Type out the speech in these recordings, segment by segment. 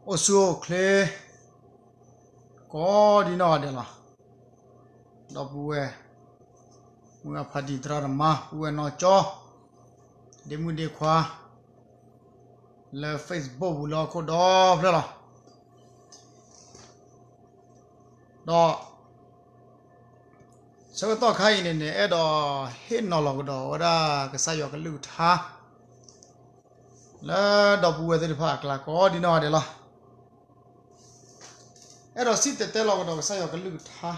အိၣ်ဆူၣ်အိၣ်ချ့ ကိးဒံနီၢ်ဂၤဒဲးလီၤ. ဒီပုၢ်ဝဲၢ် မုၢ်အဖးဒံၣ် သရၣ်သမါ ပုၢ်ဝဲၢ်နီၢ်ကၠီ ဒ့မုၣ်ဒ့ခွါ လၢ Facebook ပူၤ လၢဟီၣ်ခိၣ်ဒီဖျၢၣ်လီၤ. ဒီး ဆၢကတီၢ်ခါအံၤန့ၣ်န့ၣ် အဲၣ်ဒိးဟ့ၣ်နီၤလီၤကဒီးဝဲဒၣ်ကစၢ်ယွၤကလုၢ်ကထါ လၢဒီပုၢ်ဝဲၢ်သ့ၣ်တဖၣ်အကျါကိးဒံနီၢ်ဂၤဒဲးလီၤ. အဲၣ်ဒိးစံၣ်တဲၤတဲလီၤကဒီးကစၢ်ယွၤကလုၢ်ကထါ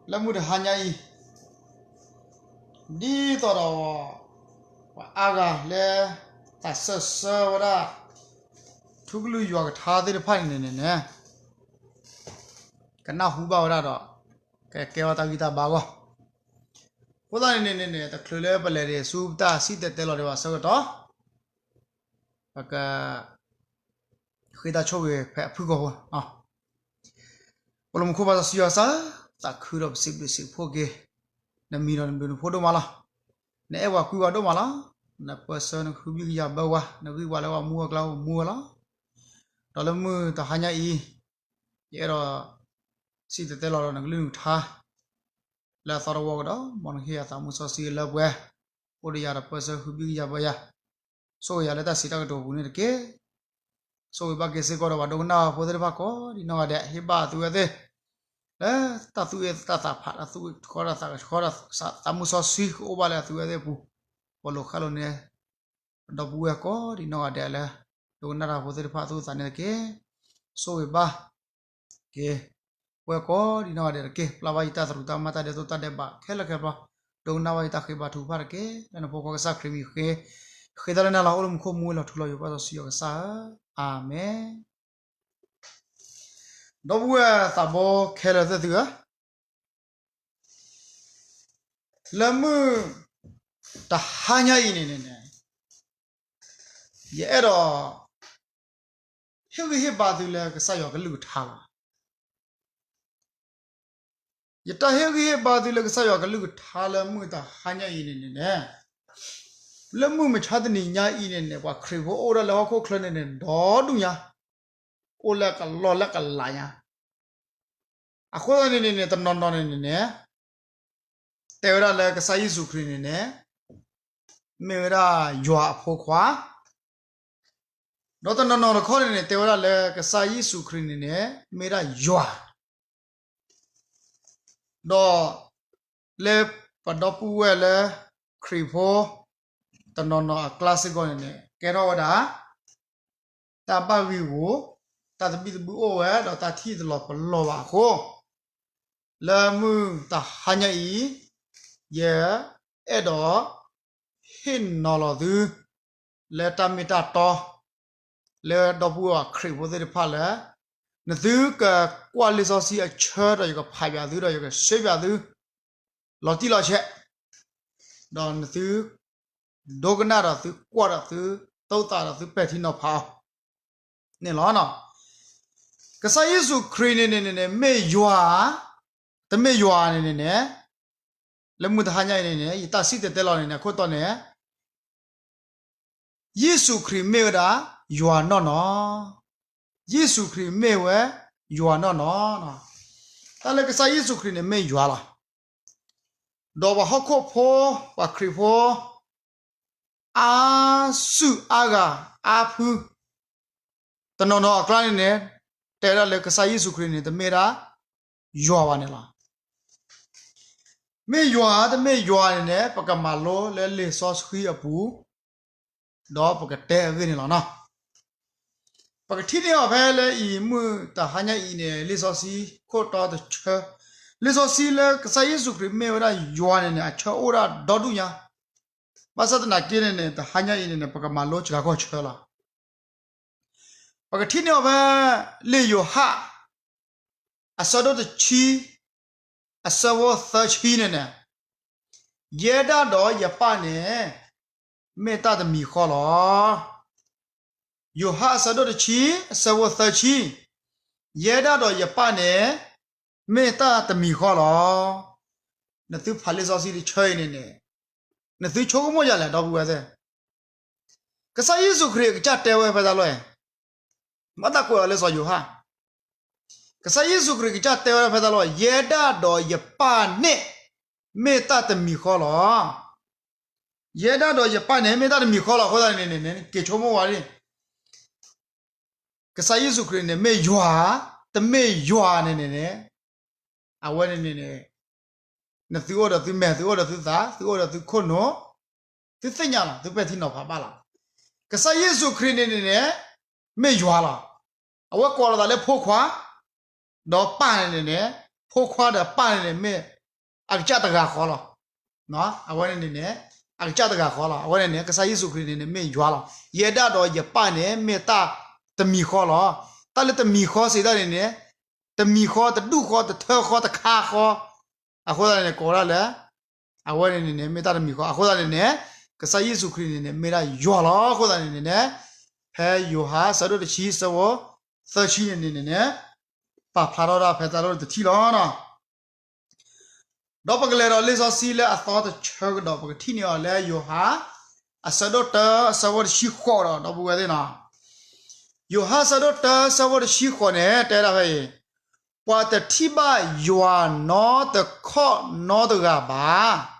လၢမုၢ်တဟါညါအံၤ ဒ်သိးဒီး ပှၤအါဂၤလၢ တၢ်စၢၢ်ဆၢဝဲဒၣ် ထူကလုၢ်ယွၤကထါသ့ၣ်တဖၣ်န့ၣ်န့ၣ်န့ၣ် ကနၢ်ဟူဘၣ်ဝဲဒၣ်ဒီး ကကဲထီၣ်တၢ်ဂံၢ်တၢ်ဘါအဂီၢ်. အဃိသတးန့ၣ်န့ၣ်န့ၣ် တချုးလၢပလဲၤဒံးဆူပတၢ်စံၣ်တဲၤတဲလီၤဒံးဘၣ်ဆၢကတီၢ် ပက ဃ့တၢ်ဆိၣ်ဂ့ၤဖဲအဖုၣ်ကိာ်ဖိ. အိၣ်လၢမူခိၣ် ပၢ်စီဆှံယွၤကစၢ်, သးခုဒီးပစံးဘျုးစံးဖှိၣ်က့ၤ နမံၤဒီးနဘျုးနဖှိၣ်ဒိၣ်မးလီၤ. နအဲၣ်ပှၤကွံပှၤဒိၣ်မးလီၤ. နပၢဆှၢနဃုဘံၣ်ကယၤဘၢပှၤ, နဂံၢ်ပှၤလၢပှၤမူအကျါ ပမူဝဲလီၤ. ဒီးလၢမုၢ်တဟါညါအံၤ ယအဲၣ်ဒိး စံၣ်တဲၤတဲလီၤဒီးနကလုၢ်နကထါ လၢအသီတဝီကဒီး မ်နဟ့ၣ်ယၤသးမူစီဆှံလၢပှဲၤ, အိၣ်ဒီးယၤဒီးပၢဆှၢဃုဘံၣ်ကယၤဘၢယၤ, ဆိၣ်ဂ့ၤယၤလၢတၢ်စံးတၢ်ကတိၤအပူၤန့ၣ်တက့ၢ်. ဆိၣ်ဂ့ၤဘၣ်က့ၤစ့ၢ်ကီးဒီးပှၤဒိကနၣ်ဖိသ့ၣ်တဖၣ်ကိးဒံနီၢ်ဂၤဒဲး, ဟ့ၣ်ဘၣ်အသုဝဲသ့ၣ် လၢတၢ်သူၣ်အ့ၣ်တၢ်သးဖး, တၢ်သူၣ်ဆှီတၢ်သးဆှီ, သးမူစီဆှံကအိၣ်ဘၣ်လၢအသုဝဲသ့ၣ်အပူၤ, ပလိာ်ဃဲလိာ်န့ၣ် ပဒီပုၢ်ဝဲၢ်ကိးဒံနီၢ်ဂၤဒဲးလၢ ဒိကနၣ်တၢ်ဖိသ့ၣ်တဖၣ်အသူၣ်အသးန့ၣ်တက့ၢ်. ဆိၣ်ဂ့ၤဘၣ်က့ၤ ပဝဲကိးဒံနီၢ်ဂၤဒဲးတက့ၢ်. ပျၢ်ဘၣ်ယတၢ်သရူးတၢ်ကမၣ် တၢ်ဒဲးသိးတၢ်ဒဲးဘးခဲလၢာ်ခဲဆ့, ဒိကနၣ်ဘၣ်ယတၢ်ဃ့ဘါထုကဖၣ်တက့ၢ်. လၢနဖိခွါကစၢ်ခရံာ်မံၤဃ့, ဃ့တၢ်လၢနၤလီၤ. အိၣ်လၢမူခိၣ်မူဝဲလီၤထူလီၤယိာ် ပၢ်စီဆှံယွၤကစၢ်ဧၢ, အၤမ့ၣ်. ဒီပုၢ်ဝဲၢ်သးဘိခဲလၢာ်သ့ၣ်သုဧၢ, လၢမုၢ်တဟါညါအံၤန့ၣ်န့ၣ်န့ၣ် ယအဲၣ်ဒိး ဟ့ၣ်ဂံၢ်ဟ့ၣ်ဘါသုလၢကစၢ်ယွၤကလုၢ်ကထါလီၤ. ယတၢ်ဟ့ၣ်ဂံၢ်ဟ့ၣ်ဘါသုလၢကစၢ်ယွၤကလုၢ်ကထါလၢမုၢ်တဟါညါအံၤန့ၣ်န့ၣ်န့ၣ်, လၢမုၢ်မဆါတနံၤညါအံၤန့ၣ်န့ၣ် ပှၤခရံာ်ဖိအိၣ်ဒၣ်လၢဟီၣ်ခိၣ်ချၢန့ၣ်န့ၣ် ဒီဒူၣ်ညါ, အိၣ်လၢကလီၢ်လၢကလးညါ. အဃိသတးန့ၣ်န့ၣ်န့ၣ် တနီၤနီၤန့ၣ်န့ၣ်န့ၣ် တဲဝဲဒၣ်လၢကစၢ်ယ့ၣ်ၡူးခရံာ်န့ၣ်န့ၣ် မ့ၢ်ဝဲဒၣ်ယွၤအဖိခွါ, ဒီးတနီၤနီၤတခီန့ၣ်န့ၣ် တဲဝဲဒၣ်လၢကစၢ်ယ့ၣ်ၡူးခရံာ်န့ၣ်န့ၣ် မ့ၢ်ဒၣ်ယွၤ ဒီးလၢပဒီပုၢ်ဝဲၢ်လၢခရံာ်ဖိ တနီၤနီၤအကျါစ့ၢ်ကီးန့ၣ်န့ၣ် ကဲထီၣ်ဝဲဒၣ် တၢ်ဘၣ်ဂံာ်ဂူာ်, တၢ်သဘံၣ်သဘုၣ်အိၣ်ဝဲ ဒီးတၢ်ထံၣ်တလီၤပလီၢ်ဘၣ်အဃိ, လၢမုၢ်တဟါညါအံၤ ယအဲၣ်ဒိး ဟ့ၣ်နီၤလီၤသု လၢတၢ်မ့ၢ်တၢ်တီ လၢဒီပုၢ်ဝဲၢ်ခရံာ်ဖိသ့ၣ်တဖၣ်လၢ နသုကကွၢ်လံာ်စီဆှံအဆၢ ဒီးယကဖးဘၣ်သု ဒီးယကစံးဘၣ်သု လီၤတံၢ်လီၤဆဲး, ဒီးနသု ဒိကနၣ်ဒီးသုကွၢ်ဒီးသု သုသးဒီးသုပဲာ်ထံနီၤဖးအီၤန့ၣ်လီၤ. ကစၢ်ယ့ၣ်ၡူးခရံာ်န့ၣ်န့ၣ်န့ၣ် မ့ၢ်ယွၤ, တမ့ၢ်ယွၤန့ၣ်န့ၣ်န့ၣ် လၢမုၢ်တဟါညါအံၤန့ၣ်န့ၣ် ယတၢ်စံၣ်တဲၤတဲလီၤန့ၣ်န့ၣ် အခိၣ်တီန့ၣ် ယ့ၣ်ၡူးခရံာ်မ့ၢ်ဝဲဒၣ် ယွၤနီၢ်နီၢ်, ယ့ၣ်ၡူးခရံာ်မ့ၢ်ဝဲ ယွၤနီၢ်နီၢ်. တၢ်လၢကစၢ်ယ့ၣ်ၡူးခရံာ်န့ၣ်မ့ၢ်ယွၤလီၤ. ဒီးပှၤဟီၣ်ခိၣ်ဖိ ပှၤခရံာ်ဖိ အါစုၣ်အါဂၤအါဖု တနီၤနီၤအကျါန့ၣ်န့ၣ် တဲဝဲဒၣ်လၢကစၢ်ယ့ၣ်ၡူးခရံာ်န့ၣ် တမ့ၢ်ဒၣ်ယွၤဘၣ်န့ၣ်လီၤ. မ့ၢ်ယွၤတမ့ၢ်ယွၤန့ၣ်န့ၣ် ပကမၤလိလၢလံာ်စီဆှံအပူၤ ဒီးပကတဲအဂ့ၢ်န့ၣ်လီၤ. ပကထံၣ်န့ၢ်အီၤဖဲလၢအံၤမုၢ်တဟါညါအံၤန့ၣ် လံာ်စီဆှံခိၣ်တီတဆၢ, လံာ်စီဆှံလၢကစၢ်ယ့ၣ်ၡူးခရံာ်မ့ၢ်ဝဲဒၣ်ယွၤန့ၣ်န့ၣ် အဆၢအိၣ်ဒၣ်ဒီဒူၣ်ညါ, ဘၣ်ဆၣ်သနာ်က့န့ၣ်န့ၣ် တဟါညါအံၤန့ၣ်န့ၣ် ပကမၤလိစှၤခီၣ်ဆၢလီၤ. ပကထံၣ်န့ၢ်အီၤဖဲ လံာ်ယိၤဟၣ် အဆၢဒိၣ်တဆံ အဆၢဖိသၢဆံန့ၣ်န့ၣ်, ယဲဒၣ်ဒီးယပၢ်န့ၣ် မ့ၢ်တၢ်တမံၤဃီလီၤ. ယိၤဟၣ်အဆၢဒိၣ်တဆံ အဆၢဖိသၢဆံ, ယဲဒၣ်ဒီးယပၢ်န့ၣ် မ့ၢ်တၢ်တမံၤဃီလီၤ. နသုဖးလံာ်စီဆှံတဆၢအံၤန့ၣ်န့ၣ် နသုဆိကမိၣ်ယၤလဲၣ် ဒီပုၢ်ဝဲၢ်သ့ၣ်, ကစၢ်ယ့ၣ်ၡူးခရံာ်အကစၢ်တဲဝဲဖဲတၢ်လီၢ်အံၤ, ဘၣ်တၢ်ကွဲးအီၤလၢစီၤယိၤဟၣ်, ကစၢ်ယ့ၣ်ၡူးခရံာ်ကစၢ်တဲဝဲဒၣ်ဖဲတၢ်လီၢ်, ယဲဒၣ်ဒီးယပၢ်န့ၣ် မ့ၢ်တၢ်တမံၤဃီလီၤ. ယဲဒၣ်ဒီးယပၢ်န့ၣ် မ့ၢ်တၢ်တမံၤဃီလီၤ. အဃိသတးန့ၣ်န့ၣ် က့ၤဆိကမိၣ်ဝဲဒၣ် ကစၢ်ယ့ၣ်ၡူးခရံာ်န့ၣ် မ့ၢ်ယွၤ, တမ့ၢ်ယွၤန့ၣ်န့ၣ်န့ၣ်, အဝဲန့ၣ်န့ၣ်န့ၣ်, နသုအိၣ်ဒီးသုမဲာ်, သုအိၣ်ဒီးသုသး, သုအိၣ်ဒီးသုခိၣ်နူာ်, သုသ့ၣ်ညါလီၤ, သုပဲာ်ထံနီၤဖးဘၣ်လီၤ. ကစၢ်ယ့ၣ်ၡူးခရံာ်န့ၣ်န့ၣ်န့ၣ် မ့ၢ်ယွၤလီၤ. အဝဲကိးလီၤသးလၢဖိခွါ ဒီးပၢ်န့ၣ်န့ၣ်န့ၣ်, ဖိခွါဒီးပၢ်န့ၣ်န့ၣ် မ့ၢ်အကစၢ်တဂၤဃီလီၤ. အဝဲန့ၣ်န့ၣ်န့ၣ် အကစၢ်တဂၤဃီလီၤ. အဝဲန့ၣ်န့ၣ် ကစၢ်ယ့ၣ်ၡူးခရံာ်န့ၣ်န့ၣ် မ့ၢ်ယွၤလီၤ. ယဲဒၣ်ဒီးယပၢ်န့ၣ် မ့ၢ်တၢ်တမံၤဃီလီၤ. တၢ်လၢတမံၤဃီစံးတၢ်န့ၣ်န့ၣ်, တမံၤဃီ, တဒူၣ်ဃီ, တထၢဃီ, တခါဃီ, အဃိသတးန့ၣ် ကိးဝဲဒၣ်လၢ အဝဲန့ၣ်န့ၣ်န့ၣ် မ့ၢ်တၢ်တမံၤဃီ. အဃိသတးန့ၣ်န့ၣ် ကစၢ်ယ့ၣ်ၡူးခရံာ်န့ၣ်န့ၣ် မ့ၢ်ဒၣ်ယွၤလီၤ. အဃိသတးန့ၣ်န့ၣ်န့ၣ် ဖဲယိၤဟၣ်အဆၢဒိၣ်တဆံ အဆၢဖိသၢဆံန့ၣ်န့ၣ်န့ၣ်န့ၣ် ပာ်ဖျါထီၣ်ဒၣ်ဖဲတၢ်လီၢ်တထံၣ်လီၤ. ဒီးပကလဲၤဒီးလံာ်စီဆှံလၢအသီတဆၢကဒီး ပကထံၣ်န့ၢ်အီၤလၢယိၤဟၣ် အဆၢဒိၣ်တၢ အဆၢဖိတဆံဃိးဒီး ဒီပုၢ်ဝဲၢ်သ့ၣ်နီၤ, ယိၤဟၣ်အဆၢဒိၣ်တၢ အဆၢဖိတဆံဃိးန့ၣ် တဲဒၣ်ဖဲအံၤ, ပှၤတထံၣ်ဘၣ်ယွၤနီတခီၣ်နီတဂၤဘၣ်.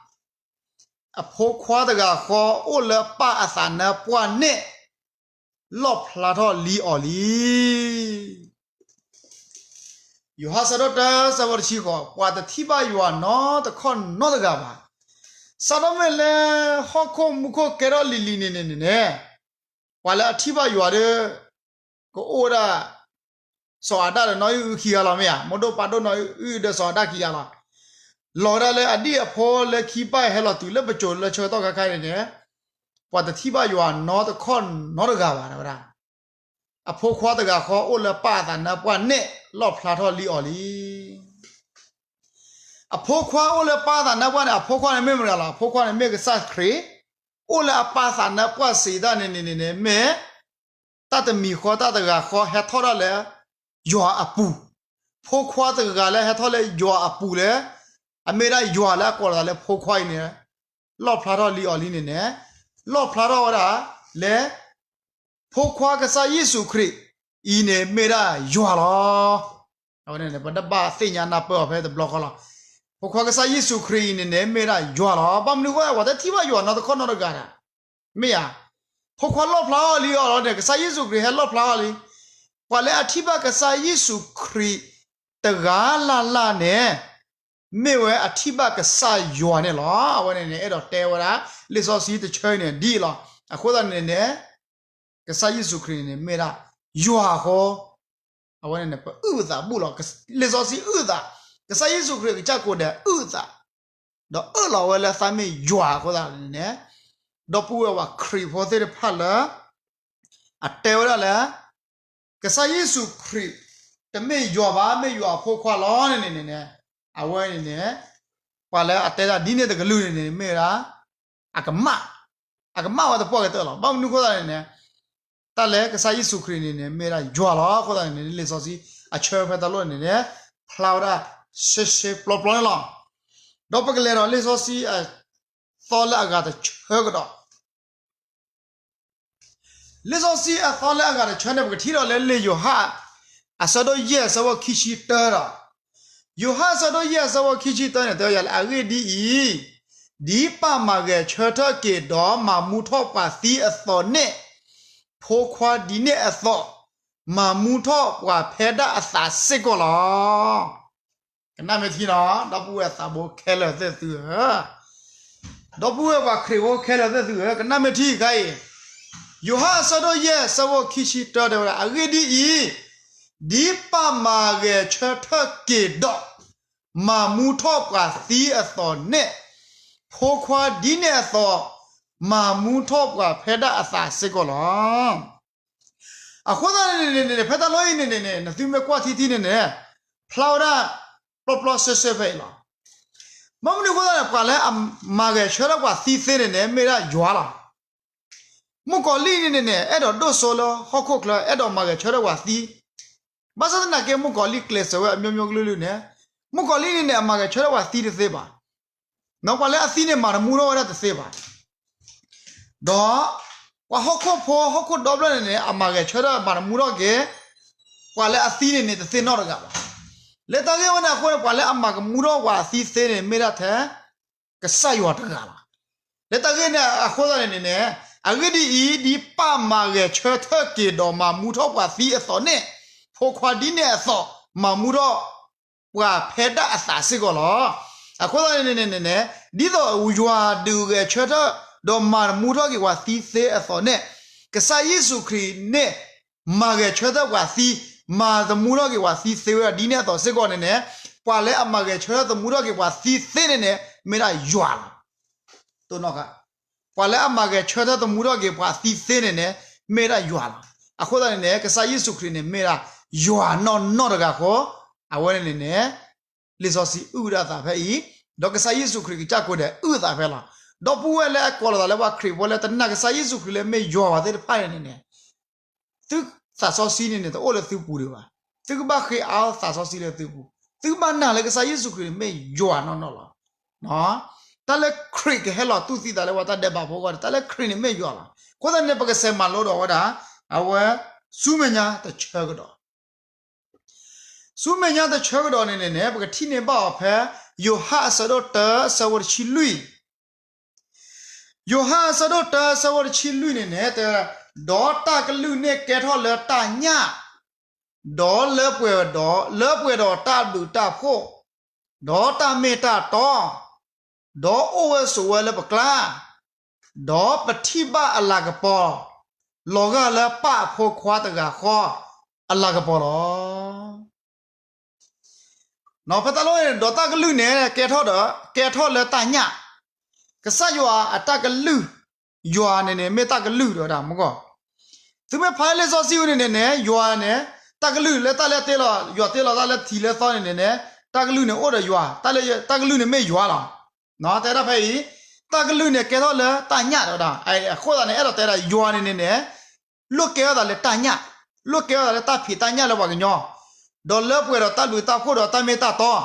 အဖိခွါတဂၤဃီအိၣ်လၢပၢ်အသးနါပှၢ်န့ၣ် လီၣ်ဖျါထီၣ်လံအီၤလံ. ယိၤဟၣ်အဆၢဒိၣ်တၢ အဆၢဖိတဆံဃိး, ပှၤတထံၣ်ဘၣ်ယွၤနီတခီၣ်နီတဂၤဘၣ်. စးထီၣ်မ့ၢ်လၢ ဟီၣ်ခိၣ်မူခိၣ်ကဲထီၣ်လံၤလံၤန့ၣ်န့ၣ်န့ၣ်န့ၣ်, ပှၤလၢအထံၣ်ဘၣ်ယွၤဒီး ကအိၣ်ဝဲဒၣ် စီၤအၤဒၣ်ဒီးနီၢ်အံၣ်အုၣ်ခံဂၤလီၤ မ့ၢ်ဧါ. မိၢ်ဒိၣ်ပၢ်ဒိၣ်နီၢ်အံၣ်အုၣ်ဒီးစီၤအၤဒၣ်ခံဂၤလီၤ. လီၤဝဲဒၣ်လၢအဒံၣ်အဖိလၢခံဘၣ်ဟဲလီၤတုၤလၢပစိၤလၢဆၢကတီၢ်ခါခါန့ၣ်န့ၣ်, ပှၤတထံၣ်ဘၣ်ယွၤနီတခီၣ်နီတဂၤဘၣ် တဲဝဲဒၣ်. အဖိခွါတဂၤဃီအိၣ်လၢပၢ်အသးနါပှၢ်န့ၣ် လီၣ်ဖျါထီၣ်လံအီၤလံ. အဖိခွါအိၣ်လၢပၢ်အသးနါပှၢ်န့ၣ် အဖိခွါန့ၣ်မ့ၢ်မတၤဂၤလီၤ. အဖိခွါန့ၣ်မ့ၢ်ကစၢ်ခရံာ်, အိၣ်လၢအပၢ်သးနါပှၢ်စံးတၢ်န့ၣ်န့ၣ်န့ၣ်န့ၣ် မ့ၢ်တၢ်တမံၤဃီတၢ်တဂၤဃီဟဲထီၣ်ဒၣ်လၢယွၤအပူၤ, ဖိခွါတဂၤလၢဟဲထီၣ်လၢယွၤအပူၤလၢ အမ့ၢ်ဒၣ်ယွၤလၢအကိးလီၤသးလၢဖိခွါအံၤန့ၣ် လီၣ်ဖျါထီၣ်လံအီၤလံန့ၣ်န့ၣ်, လီၣ်ဖျါထီၣ်ဝဲဒၣ်လၢ ဖိခွါကစၢ်ယ့ၣ်ၡူးခရံာ်အံၤန့ၣ်မ့ၢ်ဒၣ်ယွၤလီၤ. အဝဲန့ၣ် ပတဘၣ်သ့ၣ်ညါနၢ်ပၢၢ်အီၤဖဲတဘျီဃီလီၤ. ဖိခွါကစၢ်ယ့ၣ်ၡူးခရံာ်အံၤန့ၣ်န့ၣ် မ့ၢ်ဒၣ်ယွၤလီၤ. ဘၣ်မနုၤအဃိ ပှၤတထံၣ်ဘၣ်ယွၤနီတခီၣ်နီတဂၤဒၣ်, မ့ၢ်ဧါ. ဖိခွါလီၣ်ဖျါထီၣ်လံအီၤလီၤန့ၣ် ကစၢ်ယ့ၣ်ၡူးခရံာ်ဟဲလီၣ်ဖျါထီၣ်လံ. ပှၤလၢအထံၣ်ဘၣ်ကစၢ်ယ့ၣ်ၡူးခရံာ်တဂၤလၢ်လၢ်န့ၣ် မ့ၢ်ဝဲအထံၣ်ဘၣ်ကစၢ်ယွၤန့ၣ်လီၤ. အဝဲန့ၣ်န့ၣ် အဲၣ်ဒိးတဲဝဲဒၣ် လံာ်စီဆှံတဆၢအံၤန့ၣ်ဒ်အံၤလီၤ. အဃိသတးန့ၣ်န့ၣ် ကစၢ်ယ့ၣ်ၡူးခရံာ်န့ၣ်န့ၣ် မ့ၢ်ဒၣ်ယွၤအဃိ အဝဲန့ၣ်န့ၣ် ပအုၣ်အသးဘူၣ်လီၤ. လံာ်စီဆှံအုၣ်အသး, ကစၢ်ယ့ၣ်ၡူးခရံာ်ကစၢ်ကိးဂၤဒဲးအုၣ်အသး, ဒီးအၢၣ်လီၤဝဲလၢသးမ့ၢ်ယွၤအဃိသတးန့ၣ်န့ၣ်, ဒီပုၢ်ဝဲၢ်ပှၤခရံာ်ဖိသ့ၣ်တဖၣ်လၢ အတဲဝဲဒၣ်လၢ ကစၢ်ယ့ၣ်ၡူးခရံာ် တမ့ၢ်ယွၤဘၣ် မ့ၢ်ယွၤအဖိခွါလီၤန့ၣ်န့ၣ်န့ၣ်, အဝဲန့ၣ်န့ၣ် ပှၤလၢအတဲဒၣ်ဒ်န့ၣ်တကလုာ်န့ၣ်န့ၣ် မ့ၢ်ဝဲဒၣ် အကမၣ်, အကမၣ်ဝဲသပှၢ်ကတၢၢ်လီၤ. ဘၣ်မနုၤအဃိသတးန့ၣ်န့ၣ်, တၢ်လၢကစၢ်ယ့ၣ်ၡူးခရံာ်န့ၣ်န့ၣ် မ့ၢ်ဝဲဒၣ်ယွၤလီၤ. အဃိသတးန့ၣ်န့ၣ် လံာ်စီဆှံအဆၢဖဲတၢ်လီၢ်န့ၣ်န့ၣ် ဖျါဝဲဒၣ်ရှဲရှဲပျီပျီန့ၣ်လီၤ. ဒီးပကလဲၤဒီးလံာ်စီဆှံအသီလၢအဂၤတဆၢကဒီး လံာ်စီဆှံအသီလၢအဂၤတဆၢန့ၣ် ပကထံၣ်ဒီးလၢလံာ်ယိၤဟၣ် အဆၢဒိၣ်ယဲၢ် အဆၢဖိခံဆံတၢဒီး, ယိၤဟၣ်အဆၢဒိၣ်ယဲၢ် အဆၢဖိခံဆံတၢန့ၣ် တဲယၤလၢ အဂ့ၢ်ဒ်အံၤ, ဒ်ပၢ်မၤဂဲၤဆၢထၢၣ်က့ၤဒီးမၤမူထီၣ်ပှၤသံအသိးန့ၣ်, ဖိခွါဒ်န့ၣ်အသိး မၤမူထီၣ်ပှၤဖဲဒၣ်အသးစ့ၢ်ကီးလီၤ. ကနၣ်မ့ၢ်ထံနီၤ ဒီပုၢ်ဝဲၢ်သးဘိခဲလၢာ်သ့ၣ်သုဧၢ, ဒီပုၢ်ဝဲၢ်ပှၤခရံာ်ဖိခဲလၢာ်သ့ၣ်သုဧၢ, ကနၣ်မ့ၢ်ထံခါအံၤ, ယိၤဟၣ်အဆၢဒိၣ်ယဲၢ် အဆၢဖိခံဆံတၢတဲဝဲဒၣ် အဂ့ၢ်ဒ်အံၤ, ဒ်ပၢ်မၤဂဲၤဆၢထၢၣ်က့ၤဒီး မၤမူထီၣ်ပှၤသံအသိးန့ၣ်, ဖိခွါဒ်န့ၣ်အသိး, မၤမူထီၣ်ပှၤဖဲဒၣ်အသးစ့ၢ်ကီးလီၤ. အဃိသတးန့ၣ်န့ၣ်န့ၣ် ဖဲတၢ်လီၢ်အံၤန့ၣ်န့ၣ်န့ၣ် နသုမ့ၢ်ကွၢ်ထံထံန့ၣ်န့ၣ် ဖျါဝဲဒၣ် ပျီပျီရှဲရှဲဖဲအံၤလီၤ. ဘၣ်မနုၤအဃိသတးန့ၣ် ပှၤလၢအမၤဂဲၤဆၢထၢၣ်ပှၤသံသ့န့ၣ်န့ၣ် မ့ၢ်ဒၣ်ယွၤလီၤ. မုၣ်ကီၤလံၢ်န့ၣ်န့ၣ်န့ၣ် အဲၣ်ဒိးဒိၣ်စိလၢဟီၣ်ခိၣ်ချၢ အဲၣ်ဒိးမၤဂဲၤဆၢထၢၣ်ပှၤသံ, ဘၣ်ဆၣ်သနာ်က့ မုၣ်ကီၤလံၢ်ကျဲးစၢးဝဲအမျိုးမျိုးကလုာ်ကလုာ်န့ၣ်, မုၣ်ကီၤလံၢ်န့ၣ်န့ၣ် အမၤဂဲၤဆၢထၢၣ်ပှၤသံတသ့ဘၣ်. ပှၤလၢအသံန့ၣ် မၤတမူထီၣ်ဝဲဒၣ်တသ့ဘၣ်. ဒီးပှၤဟီၣ်ခိၣ်ဖိ ဟီၣ်ခိၣ်ဒီဖျၢၣ်န့ၣ်န့ၣ် အမၤဂဲၤဆၢထၢၣ်မၤတမူထီၣ်က့ၤ ပှၤလၢအသံန့ၣ်န့ၣ် တသ့နီတဂၤဘၣ်. လၢတၢ်ဂ့ၢ်ဝဲန့ၣ်အဃိန့ၣ် ပှၤလၢအမၤကမူထီၣ်ပှၤအသံသ့န့ၣ် မ့ၢ်ဒၣ်ထဲ ကစၢ်ယွၤတဂၤလီၤ. လၢတၢ်ဂ့ၢ်န့ၣ်အဃိသတးန့ၣ်န့ၣ်န့ၣ် အဂ့ၢ်ဒ်အံၤ, ဒ်ပၢ်မၤဂဲၤဆၢထၢၣ်က့ၤဒီးမၤမူထီၣ်ပှၤသံအသိးန့ၣ်, ဖိခွါဒ်န့ၣ်အသိး မၤမူထီၣ်ပှၤဖဲဒၣ်အသးစ့ၢ်ကီးလီၤ. အဃိသတးန့ၣ်န့ၣ်န့ၣ်န့ၣ် ဒ်သိးယွၤဒုးဂဲၤဆၢထၢၣ် ဒီးမၤမူထီၣ်က့ၤပှၤသံသ့အသိးန့ၣ်, ကစၢ်ယ့ၣ်ၡူးခရံာ်န့ၣ် မၤဂဲၤဆၢထၢၣ်ပှၤသံ, မၤသမူထီၣ်က့ၤပှၤသံသ့ဝဲဒၣ်ဒ်န့ၣ်အသိးစ့ၢ်ကီးန့ၣ်န့ၣ်, ပှၤလၢအမၤဂဲၤဆၢထၢၣ်သမူထီၣ်က့ၤပှၤသံသ့န့ၣ်န့ၣ် မ့ၢ်ဒၣ်ယွၤလီၤ. တိၢ်နီၣ်ဃာ်, ပှၤလၢအမၤဂဲၤဆၢထၢၣ်သမူထီၣ်က့ၤပှၤသံသ့န့ၣ်န့ၣ် မ့ၢ်ဒၣ်ယွၤလီၤ. အဃိသတးန့ၣ်န့ၣ် ကစၢ်ယ့ၣ်ၡူးခရံာ်န့ၣ် မ့ၢ်ဒၣ်ယွၤနီၢ်နီၢ်တဂၤဃီ, အဝဲန့ၣ်န့ၣ်န့ၣ် လံာ်စီဆှံအုၣ်ဒၣ်သးဖဲအံၤ, ဒီးကစၢ်ယ့ၣ်ၡူးခရံာ်ကစၢ်ကိးဒဲးအုၣ်သးဖဲလီၤ. ဒီပုၢ်ဝဲၢ်လၢအကိးလီၤသးလၢပှၤခရံာ်ဖိလၢတနာ်ကစၢ်ယ့ၣ်ၡူးခရံာ်လၢမ့ၢ်ယွၤဘၣ်သ့ၣ်တဖၣ်န့ၣ်န့ၣ်န့ၣ် သုသးစီဆှံန့ၣ်န့ၣ် တအိၣ်လၢသုပူၤဒံးဘၣ်. သုကဘၣ်ဃ့အါသးစီဆှံလၢသုပူၤ, သုကဘၣ်နာ်လၢကစၢ်ယ့ၣ်ၡူးခရံာ်န့ၣ်မ့ၢ်ယွၤနီၢ်နီၢ်လီၤ. တၢ်လၢခရံာ်ကဟဲလီၤတူၢ်သံသးလၢပှၤတၢ်ဒဲးဘးဖိအဂီၢ်န့ၣ် တၢ်လၢခရံာ်န့ၣ်မ့ၢ်ယွၤလီၤ. အဃိသတးန့ၣ် ပကစးမၤလိဒီးဝဲဒၣ် အဝဲ ဆူမဲာ်ညါတဆၢကဒီး ဆူမဲာ်ညါတဆၢကဒီးန့ၣ်န့ၣ်န့ၣ် ပကထံၣ်န့ၢ်ဘၣ်အီၤဖဲ ယိၤဟၣ်အဆၢဒိၣ်တၢ အဆၢဖိတဆံလွံၢ်, ယိၤဟၣ်အဆၢဒိၣ်တၢ အဆၢဖိတဆံလွံၢ်န့ၣ်န့ၣ် တဲ, ဒီးတၢ်ကလုၢ်န့ၣ်ကဲထီၣ်လၢတၢ်ညၣ်, ဒီးလၢပှဲၤဒီး, လၢပှဲၤဒီးတၢ်ဘျုးတၢ်ဖှိၣ်, ဒီးတၢ်မ့ၢ်တၢ်တီ, ဒီးအိၣ်ဝဲဆိးဝဲလၢပကျါ, ဒီးပထံၣ်ဘၣ်အလၤကပီၤ လီၤဂာ်လၢပၢ်အဖိခွါတဂၤဃီ အလၤကပီၤလီၤ. ဖဲတၢ်လီၢ်န့ၣ် ဒီးတၢ်ကလုၢ်န့ၣ် ကဲထီၣ်ဒီး ကဲထီၣ်လၢတၢ်ညၣ်, ကစၢ်ယွၤအတၢ်ကလုၢ်, ယွၤန့ၣ်န့ၣ် မ့ၢ်တၢ်ကလုၢ်ဒီးဝဲဒၣ်မ့ၢ်ဂီၢ်, သုမ့ၢ်ဖးလၢလံာ်စီဆှံဝဲန့ၣ်န့ၣ်န့ၣ် ယွၤန့ၣ် တၢ်ကလုၢ်လၢတၢ်လၢတ့လီၤ, ယွၤတ့လီၤတၢ်လၢထံးလၢသီန့ၣ်န့ၣ်န့ၣ် တၢ်ကလုၢ်န့ၣ်အိၣ်ဒီးယွၤ, တၢ်လၢ, တၢ်ကလုၢ်န့ၣ်မ့ၢ်ယွၤလီၤ. တဲဒၣ်ဖဲအံၤ, တၢ်ကလုၢ်န့ၣ်ကဲထီၣ်လၢတၢ်ညၣ်ဒီးဝဲဒၣ်, အဃိသတးန့ၣ် အဲၣ်ဒိးတဲဒၣ်ယွၤန့ၣ်န့ၣ်န့ၣ် လိၣ်ကဲထီၣ်သးလၢတၢ်ညၣ်, လိၣ်ကဲထီၣ်သးလၢတၢ်ဖံးတၢ်ညၣ်လၢပှၤကညီ, ဒီးလၢပှဲၤဒီးတၢ်ဘျုးတၢ်ဖှိၣ်ဒီးတၢ်မ့ၢ်တၢ်တ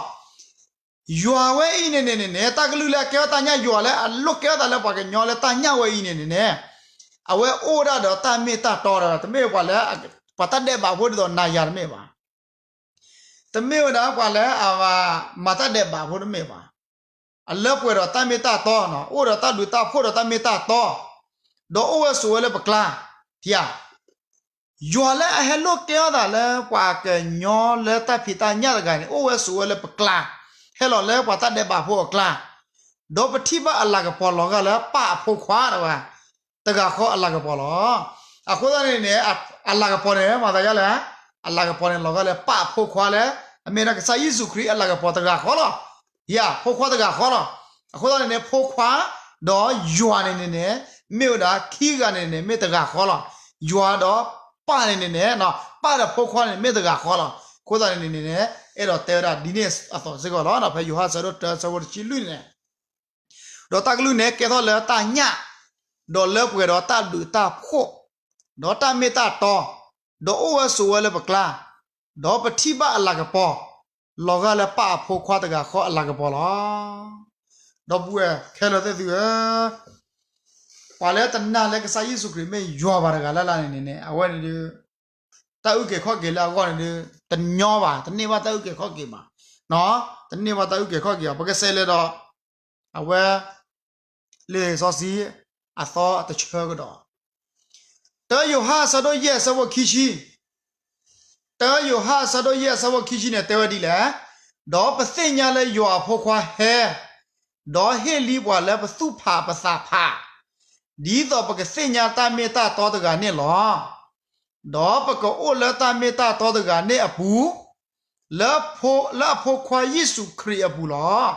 ီ, ယွၤဝဲအံၤန့ၣ်န့ၣ်န့ၣ်န့ၣ် တၢ်ကလုၢ်လၢအကဲထီၣ်တၢ်ညၣ်, ယွၤလၢအလိၣ်ကဲထီၣ်သးလၢပှၤကညီလၢတၢ်ညၣ်ဝဲအံၤန့ၣ်န့ၣ်န့ၣ် အဝဲအိၣ်ဒၣ်ဒီးတၢ်မ့ၢ်တၢ်တီဒီး တမ့ၢ်ပှၤလၢ ပှၤတၢ်ဒဲးဘးဖိဒ်သိးနၤယၤတမ့ၢ်ဘၣ်. တမ့ၢ်ဝဲဒၣ်ပှၤလၢအမၤတၢ်ဒဲးဘးဖိတမ့ၢ်ဘၣ်. အလၢပှဲၤဒီးတၢ်မ့ၢ်တၢ်တီ, အိၣ်ဒီးတၢ်ဘျုးတၢ်ဖှိၣ်ဒီးတၢ်မ့ၢ်တၢ်တီ, ဒီးအိၣ်ဝဲဆိးဝဲလၢပကျါ, ဖဲ ယွၤလၢအဟဲလိၣ်ကဲထီၣ်သးလၢပှၤကညီလၢတၢ်ဖံးတၢ်ညၣ်တဂၤန့ၣ် အိၣ်ဝဲဆိးဝဲလၢပကျါ, ဟဲလီၤလၢပှၤတၢ်ဒဲးဘးဖိအကျါ, ဒီးပထံၣ်ဘၣ်အလၤကပီၤလီၤဂာ်လၢပၢ်အဖိခွါတဂၤ, တဂၤဃီအလၤကပီၤလီၤ. အဃိသတးန့ၣ်န့ၣ် အလၤကပီၤန့ၣ် မၤသးဒ်လဲၣ်, အလၤကပီၤန့ၣ် လီၤဂာ်လၢပၢ်အဖိခွါလၢ အမ့ၢ်ဒၣ်ကစၢ်ယ့ၣ်ၡူးခရံာ်အလၤကပီၤတဂၤဃီလီၤ. ယဖိခွါတဂၤဃီလီၤ. အဃိသတးန့ၣ်န့ၣ် ဖိခွါ ဒီးယွၤန့ၣ်န့ၣ်န့ၣ် မ့ၢ်ဝဲဒၣ်ခံဂၤန့ၣ်န့ၣ် မ့ၢ်တဂၤဃီလီၤ. ယွၤဒီးပၢ်န့ၣ်န့ၣ်န့ၣ် ပၢ်ဒီးဖိခွါန့ၣ် မ့ၢ်တဂၤဃီလီၤ. အဃိသတးန့ၣ်န့ၣ်န့ၣ် အဲၣ်ဒိးတဲဝဲဒၣ်ဒ်န့ၣ်အသိးစ့ၢ်ကီးလီၤ. ဖဲယိၤဟၣ်အဆၢဒိၣ်တၢ အဆၢဖိတဆံလွံၢ်န့ၣ် ဒီးတၢ်ကလုၢ်န့ၣ် ကဲထီၣ်လၢတၢ်ညၣ်, ဒီးလၢပှဲၤဒီးတၢ်ဘျုးတၢ်ဖှိၣ်, ဒီးတၢ်မ့ၢ်တၢ်တီ, ဒီးအိၣ်ဝဲဆိးဝဲလၢပကျါ, ဒီးပထံၣ်ဘၣ်အလၤကပီၤ လီၤဂာ်လၢပၢ်အဖိခွါတဂၤဃီအလၤကပီၤလီၤ. ဒီပုၢ်ဝဲၢ်ခဲလၢာ်သ့ၣ်သုဧၢ, ပှၤလၢတနာ်လၢကစၢ်ယ့ၣ်ၡူးခရံာ်မ့ၢ်ယွၤဘၣ်တဂၤလၢ်လၢ်န့ၣ်န့ၣ်န့ၣ် အဝဲန့ၣ်ဒုး တၢ်အုၣ်က့ၤခီၣ်က့ၤလၢအဂီၢ်န့ၣ်ဒုး တညီဘၣ်, တန့ၢ်ဘၣ်တၢ်အုၣ်က့ၤခီၣ်က့ၤဘၣ်, တန့ၢ်ဘၣ်တၢ်အုၣ်က့ၤခီၣ်က့ၤဘၣ်. ပကစးလဲၤဒီး အဝဲ လံာ်စီဆှံအသီတဆၢကဒီး, တၢယိၤဟၣ်အဆၢဒိၣ်ယဲၢ်အဆၢဖိခံဆံ, တၢယိၤဟၣ်အဆၢဒိၣ်ယဲၢ်အဆၢဖိခံဆံန့ၣ် တဲဝဲဒ်လဲၣ်, ဒီးပသ့ၣ်ညါလၢယွၤအဖိခွါဟဲ, ဒီးဟ့ၣ်လံပှၤလၢပသူၣ်ဖးပသးဖး, ဒ်သိးပကသ့ၣ်ညါတၢ်မ့ၢ်တၢ်တီတဂၤန့ၣ်လီၤ. ဒီးပကအိၣ်လၢတၢ်မ့ၢ်တၢ်တီတဂၤန့ၣ်အပူၤ, လၢအဖိခွါယ့ၣ်ၡူးခရံာ်အပူၤလီၤ.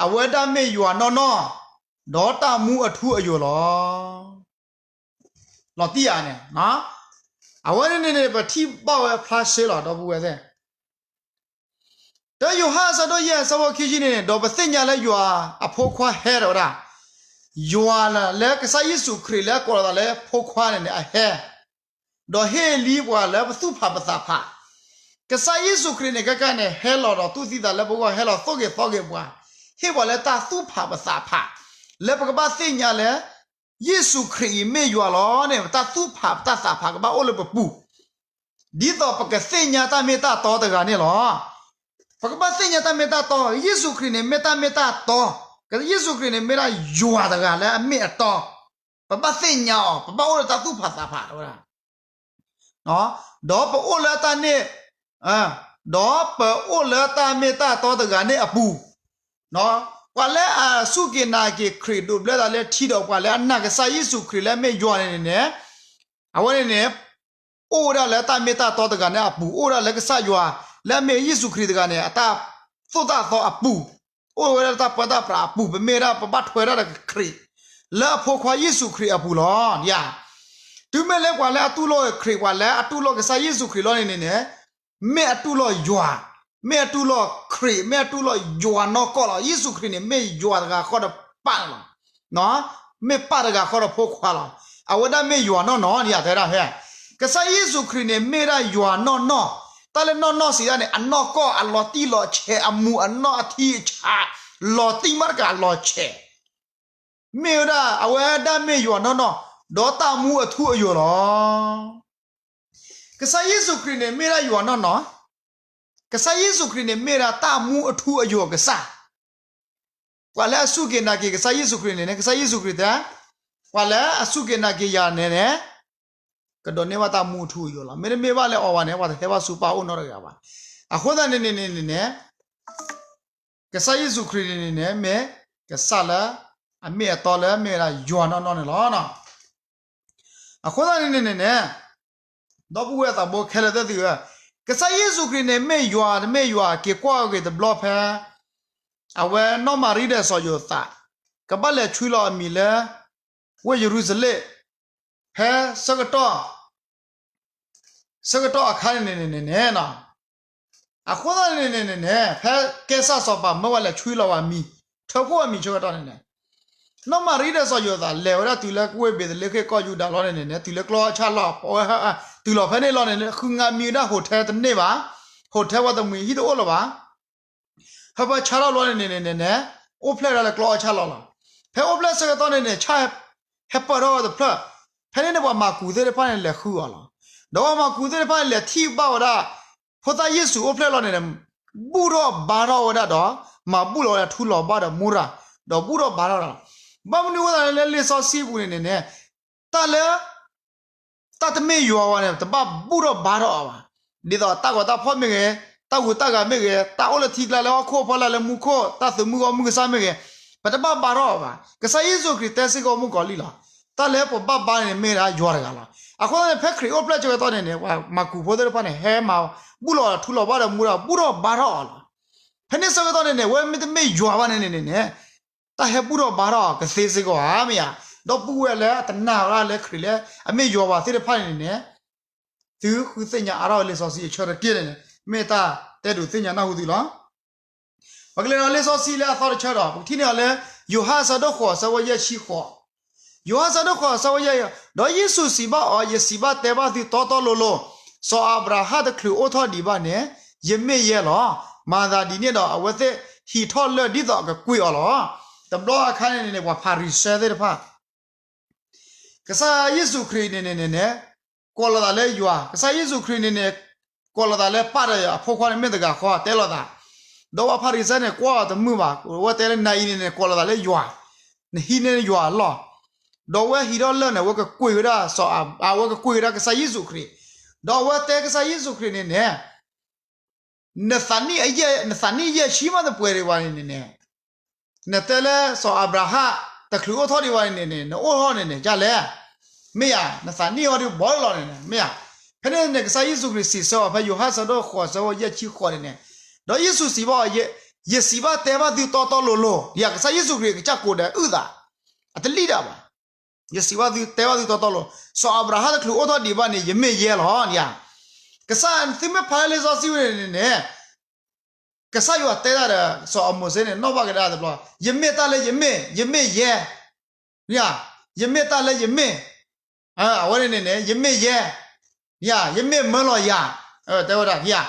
အဝဲဒၣ်မ့ၢ်ယွၤနီၢ်နီၢ်, ဒီးတၢ်မူအထူအယိာ်လီၤ. လီၤတံၢ်ဧါန့ၣ်, အဝဲန့ၣ်န့ၣ်န့ၣ် ပထံၣ်ဘၣ်ဝဲဖျါဆှဲလီၤ ဒီပုၢ်ဝဲၢ်သ့ၣ် တၢယိၤဟၣ်အဆၢဒိၣ်ယဲၢ်အဆၢဖိခံဆံန့ၣ်န့ၣ် ဒီးပသ့ၣ်ညါလၢယွၤအဖိခွါဟဲဒီးဝဲဒၣ်, ယွၤလၢကစၢ်ယ့ၣ်ၡူးခရံာ်လၢကိးလီၤသးလၢဖိခွါန့ၣ်န့ၣ် အဟဲ, ဒီးဟ့ၣ်လံပှၤလၢပသူၣ်ဖးပသးဖး, ကစၢ်ယ့ၣ်ၡူးခရံာ်န့ၣ် ခဲကနံၣ်န့ၣ် ဟဲလီၤဒီးတူၢ်သံသးလၢပဂီၢ် ဟဲလီၤသိၣ်က့ၤသီက့ၤပှၤ, ဟ့ၣ်ပှၤလၢတၢ်သူၣ်ဖးပသးဖး, လၢပကဘၣ်သ့ၣ်ညါလၢ ယ့ၣ်ၡူးခရံာ်အံၤမ့ၢ်ယွၤလီၤန့ၣ် ပတၢ်သူၣ်ဖးပတၢ်သးဖးကဘၣ်အိၣ်လၢပပူၤ, ဒ်သိးပကသ့ၣ်ညါတၢ်မ့ၢ်တၢ်တီတဂၤန့ၣ်လီၤ. ပကဘၣ်သ့ၣ်ညါတၢ်မ့ၢ်တၢ်တီ, ယ့ၣ်ၡူးခရံာ်န့ၣ်မ့ၢ်တၢ်မ့ၢ်တၢ်တီ, ယ့ၣ်ၡူးခရံာ်န့ၣ်မ့ၢ်ဒၣ်ယွၤတဂၤလၢအမ့ၢ်အတီ, ပဘၣ်သ့ၣ်ညါအီၤ, ပဘၣ်အိၣ်လၢတၢ်သူၣ်ဖးသးဖးဝဲဒၣ် ဒီးပအိၣ်လၢတၢ်န့ၣ်, ဒီးပအိၣ်လၢတၢ်မ့ၢ်တၢ်တီတဂၤန့ၣ်အပူၤ, ပှၤလၢအစူၢ်က့ၤနာ်က့ၤခရံာ်ဒိးဘျၢသးလၢထံဒီးပှၤလၢအနာ်ကစၢ်ယ့ၣ်ၡူးခရံာ်လၢအမ့ၢ်ယွၤန့ၣ်န့ၣ်န့ၣ်, အဝဲန့ၣ်န့ၣ် အိၣ်ဝဲဒၣ်လၢတၢ်မ့ၢ်တၢ်တီတဂၤန့ၣ်အပူၤ, အိၣ်ဝဲဒၣ်လၢကစၢ်ယွၤလၢအမ့ၢ်ယ့ၣ်ၡူးခရံာ်တဂၤန့ၣ် အတၢ်သိၣ်တၢ်သီအပူၤ, အိၣ်ဝဲဒၣ်လၢတၢ်ပၢတၢ်ပြးအပူၤ, ပမ့ၢ်ဝဲဒၣ်ပဘၣ်ထွဲဒၣ်ဒီးခရံာ် လၢအဖိခွါယ့ၣ်ၡူးခရံာ်အပူၤလီၤ. ယၤ, တုၤမ့ၢ်လၢပှၤလၢအတူၢ်လိာ်ခရံာ်, ပှၤလၢအတူၢ်လိာ်ကစၢ်ယ့ၣ်ၡူးခရံာ်လီၤန့ၣ်န့ၣ်န့ၣ်, မ့ၢ်အတူၢ်လိာ်ယွၤ, မ့ၢ်အတူၢ်လိာ်ခရံာ်, မ့ၢ်အတူၢ်လိာ်ယွၤနီၢ်ကီၢ်လီၤ. ယ့ၣ်ၡူးခရံာ်န့ၣ် မ့ၢ်ယွၤတဂၤဃီဒီးပၢ်န့ၣ်လီၤ. မ့ၢ်ပၢ်တဂၤဃီဒီးဖိခွါလီၤ. အဝဲဒၣ်မ့ၢ်ယွၤနီၢ်နီၢ်န့ၣ် ယတဲဒၣ်ဖဲ, ကစၢ်ယ့ၣ်ၡူးခရံာ်န့ၣ်မ့ၢ်ဒၣ်ယွၤနီၢ်နီၢ်, တၢ်လၢနီၢ်နီၢ်စံးဒၣ်န့ၣ် အနီၢ်ကီၢ်အလီၤတံၢ်လီၤဆဲး, အမူးအနီၢ်အထံအဆး, လီၤတံၢ်မးတကးအလီၤဆဲး မ့ၢ်ဝဲဒၣ်အဝဲဒၣ်မ့ၢ်ယွၤနီၢ်နီၢ်, ဒီးတၢ်မူအထူအယိာ်လီၤ. ကစၢ်ယ့ၣ်ၡူးခရံာ်န့ၣ်မ့ၢ်ဒၣ်ယွၤနီၢ်နီၢ်, ကစၢ်ယ့ၣ်ၡူးခရံာ်န့ၣ်မ့ၢ်ဒၣ်တၢ်မူအထူအယိာ်ကစၢ်. ပှၤလၢအစူၢ်က့ၤနာ်က့ၤကစၢ်ယ့ၣ်ၡူးခရံာ်န့ၣ်န့ၣ် ကစၢ်ယ့ၣ်ၡူးခရံာ်တဲ, ပှၤလၢအစူၢ်က့ၤနာ်က့ၤယၤန့ၣ်န့ၣ် ကဒိးန့ၢ်ဘၣ်တၢ်မူအထူအယိာ်လီၤ. မ့တမ့ၢ်ဘၣ်လၢအီၤဘၣ်န့ၣ် ပှၤတဟဲဘၣ်ဆူပၢ်အအိၣ်နီတဂၤဘၣ်. အဃိသတးန့ၣ်န့ၣ်န့ၣ်န့ၣ် ကစၢ်ယ့ၣ်ၡူးခရံာ်န့ၣ်န့ၣ်န့ၣ် မ့ၢ်ကစၢ်လၢ အမ့ၢ်အတီလၢမ့ၢ်ဝဲဒၣ်ယွၤနီၢ်နီၢ်န့ၣ်လီၤ. အဃိသတးန့ၣ်န့ၣ်န့ၣ်န့ၣ် ဒီပုၢ်ဝဲၢ်သးဘိခဲလၢာ်သ့ၣ်သုဧၢ, ကစၢ်ယ့ၣ်ၡူးခရံာ်န့ၣ် မ့ၢ်ယွၤတမ့ၢ်ယွၤ က့ၤကွၢ်က့ၤတဘျီဖဲ အဝဲနီၢ်မၤရံဒီးစီၤယိၤသး ကဘၣ်လဲၤဆွံလီၤအမံၤလၢ ဝ့ၢ်ယရူၤၡလ့ၣ် ဖဲဆၢကတီၢ် ဆၢကတီၢ်အခါန့ၣ်န့ၣ်န့ၣ်န့ၣ်, အဃိသတးန့ၣ်န့ၣ်န့ၣ်န့ၣ် ဖဲကဲစၢ်စီၤပၤမၢဝဲလဲၤဆွံလီၤဝဲမံၤ ထၢဖှိၣ်ဝဲမံၤဆၢကတီၢ်န့ၣ်န့ၣ်, နီၢ်မၤရံဒီးစီၤယိၤသး လဲၤဝဲဒၣ်တုၤလၢဝ့ၢ်ဘ့းသလ့ဃ့ၣ်ကီၢ်ယူဒၤလီၤန့ၣ်န့ၣ်န့ၣ် တုၤလၢကျီအီၣ်ဆၣ်လီၢ်, တုၤလီၤဖဲန့ၣ်လီၤန့ၣ်န့ၣ် ဃုငါမံၤဝဲဒၣ် hotel တန့ၢ်ဘၣ်, hotel ပှၤတမှံၤဟံၣ်တအိၣ်လၢၤဘၣ် ဖဲပှၤဆါထီၣ်ဘျီန့ၣ်န့ၣ်န့ၣ်န့ၣ် အိၣ်ဖျဲၣ်ဒၣ်လၢကျီအီၣ်ဆၣ်လီၢ်လီၤ. ဖဲအိၣ်ဖျဲၣ်ဆၢကတီၢ်န့ၣ်န့ၣ် ဆၣ်ဟဲပၢၢ်ထီၣ်ဝဲတဖျၢၣ်, ဖဲန့ၣ်န့ၣ် ပှၤမၤကူးသ့ၣ်တဖၣ်န့ၣ် လဲၤဃုအီၤလီၤ. ဒီးပှၤမၤကူးသ့ၣ်တဖၣ်န့ၣ် လဲၤထံၣ်ဘၣ်ဝဲဒၣ် ဖိသၣ်ယ့ၣ်ၡူးအိၣ်ဖျဲၣ်လီၤန့ၣ်န့ၣ် ဘူၣ်ထီၣ်ဘါထီၣ်ဝဲဒၣ်ဒီး မၤဘူၣ်လီၤဝဲဒၣ်ထူလီၤဘၣ်ဒီးမူရၤ, ဒီးဘူၣ်ထီၣ်ဘါထီၣ်လီၤ. ဘၣ်မနုၤအဃိသတးလၢလံာ်စီဆှံပူၤန့ၣ်န့ၣ်န့ၣ် တၢ်လၢ တၢ်တမ့ၢ်ယွၤဝဲန့ၣ် တဘၣ်ဘူၣ်ထီၣ်ဘါထီၣ်အီၤဘၣ်. ဒ်သိးတၢ်ဂီၤတၢ်ဖီၣ်မ့ၢ်ဂ့ၤ, တၢ်ဂုၤတၢ်ဂၤမ့ၢ်ဂ့ၤ, တၢ်အိၣ်လၢထံကျါလၢဟီၣ်ခိၣ်ဖီလာ်လၢမူခိၣ်, တၢ်သုးမုၢ်ဂီၢ်မုၢ်ကစၢ်မ့ၢ်ဂ့ၤ, ပတဘၣ်ဘါထီၣ်အီၤဘၣ်. ကစၢ်ယ့ၣ်ၡူးခရံာ်တဲစ့ၢ်ကီးမုၣ်ကီၤလံၢ်လီၤ. တၢ်လၢပဘၣ်ဘါန့ၣ်န့ၣ် မ့ၢ်ဒၣ်ယွၤတဂၤလီၤ. အဃိသတးန့ၣ် ဖဲခရံာ်အိၣ်ဖျဲၣ်ဆၢကတီၢ်န့ၣ်န့ၣ် ပှၤမၤကူးဖိသ့ၣ်တဖၣ်န့ၣ် ဟဲမၤဘူၣ်လီၤထူလီၤဘၣ်ဒီးမူရၤ ဘူၣ်ထီၣ်ဘါထီၣ်အီၤလီၤ. ဖဲန့ၣ်ဆၢကတီၢ်န့ၣ်န့ၣ် အဝဲမ့တမ့ၢ်ယွၤဘၣ်န့ၣ်န့ၣ်န့ၣ် တၢ်ဟဲဘူၣ်ထီၣ်ဘါထီၣ်အီၤကသ့စ့ၢ်ကီးဧါ မ့ၢ်ဧါ. ဒီပုၢ်ဝဲၢ်လၢအတနာ်ဝဲဒၣ်လၢခရံာ်လၢအမ့ၢ်ယွၤဘၣ်သ့ၣ်တဖၣ်န့ၣ်န့ၣ် သုဃုသ့ၣ်ညါအါထီၣ်လံာ်စီဆှံအဆၢတက့ၢ်န့ၣ်န့ၣ် မ့ၢ်တၢ်တဲဒုးသ့ၣ်ညါနၢ်ဟူသုလီၤ. ပကလဲၤဒီးလံာ်စီဆှံလၢအသီတဆၢဒီး ပကထံၣ်န့ၢ်အီၤလၢ ယိၤဟၣ်အဆၢဒိၣ်ဃိးအဆၢဖိယဲၢ်ဆံဃိး, ယိၤဟၣ်အဆၢဒိၣ်ဃိးအဆၢဖိယဲၢ်, ဒီးယ့ၣ်ၡူးစံးဘၣ်အီၤ, ယစံးဘၣ်တဲဘၣ်သုတီတီလိၤလိၤ, စီၤအၤဘြၤဟၣ်တချုးအိၣ်ထီၣ်ဒံးဘၣ်န့ၣ် ယမ့ၢ်ယဲလီၤ. မၤသးဒ်န့ၣ်ဒီး အဝဲသ့ၣ်ဟံးထီၣ်လၢၢ်ဒ်သိးအကကွံာ်အီၤလီၤ. တဘျီအခါန့ၣ်န့ၣ် ပှၤဖၤရံၤၡဲသ့ၣ်တဖၣ် ကစၢ်ယ့ၣ်ၡူးခရံာ်န့ၣ်န့ၣ်န့ၣ်န့ၣ် ကိးလီၤသးလၢယွၤ, ကစၢ်ယ့ၣ်ၡူးခရံာ်န့ၣ်န့ၣ် ကိးလီၤသးလၢပၢ်ဒီးအဖိခွါန့ၣ်မ့ၢ်တဂၤဃီတဲလိာ်သး, ဒီးပှၤဖၤရံၤၡဲန့ၣ် ကွၢ်အီၤတမုာ်ဘၣ်, အဝဲတဲလၢနၤအံၤန့ၣ်န့ၣ် ကိးလီၤသးလၢယွၤ, နဟံးန့ၢ်ယွၤအလီၢ်, ဒီးအဝဲဟံးထီၣ်လၢၢ်န့ၣ် အဝဲကကွံာ်ဝဲဒၣ်စီၤအၤ, အဝဲကကွံာ်ဝဲဒၣ်ကစၢ်ယ့ၣ်ၡူးခရံာ်, ဒီးအဝဲတဲကစၢ်ယ့ၣ်ၡူးခရံာ်န့ၣ်န့ၣ် နသးနံၣ်အယဲၢ်, နသးနံၣ်ယဲၢ်ဆံမးတပှဲၤဒံးဘၣ်န့ၣ်န့ၣ်န့ၣ်, နတဲလၢစီၤအၤဘြၤဟၣ် တချုးအိၣ်ထီၣ်ဒံးဘၣ်န့ၣ်န့ၣ် နအိၣ်ထီၣ်န့ၣ်န့ၣ် ကလဲၣ်, မ့ၢ်ဧါ, နသးနံၣ်အီၤဒုးဘီလီၤန့ၣ်န့ၣ် မ့ၢ်ဧါ. ဖဲန့ၣ်န့ၣ် ကစၢ်ယ့ၣ်ၡူးခရံာ်စံးဆၢအီၤ ဖဲယိၤဟၣ်ဆၢဒိၣ်ဃိးဆၢဖိယဲၢ်ဆံဃိးန့ၣ်န့ၣ်, ဒီးယ့ၣ်ၡူးစံးဘၣ်အီၤ, ယစံးဘၣ်တဲဘၣ်သုတီတီလိၤလိၤ, ယကစၢ်ယ့ၣ်ၡူးခရံာ်ကစၢ်ကိးဒီးအုၣ်သး, အတလံၣ်ဒၣ်ဘၣ် ယစံးဘၣ်သုတဲဘၣ်သုတီတီလိၤ, စီၤအၤဘြၤဟၣ်တချုးအိၣ်ထီၣ်ဒံးဘၣ်န့ၣ် ယမ့ၢ်ယဲလီၤ. ကစၢ်သုမ့ၢ်ဖးလၢလံာ်စီဆှံဝဲန့ၣ်န့ၣ်, ကစၢ်ယွၤတဲဒၣ်ဒီးစီၤအၤမိၤၡ့န့ၣ် နီၣ်ဘၣ်ကဒါတဘျီ, ယမ့ၢ်တၢ်လၢယမ့ၢ်, ယမ့ၢ်ယဲ, ယမ့ၢ်တၢ်လၢယမ့ၢ်, အဝဲန့ၣ်န့ၣ်န့ၣ် ယမ့ၢ်ယဲ, ယမ့ၢ်မၢလီၤယၤ, တဲဝဲဒၣ်,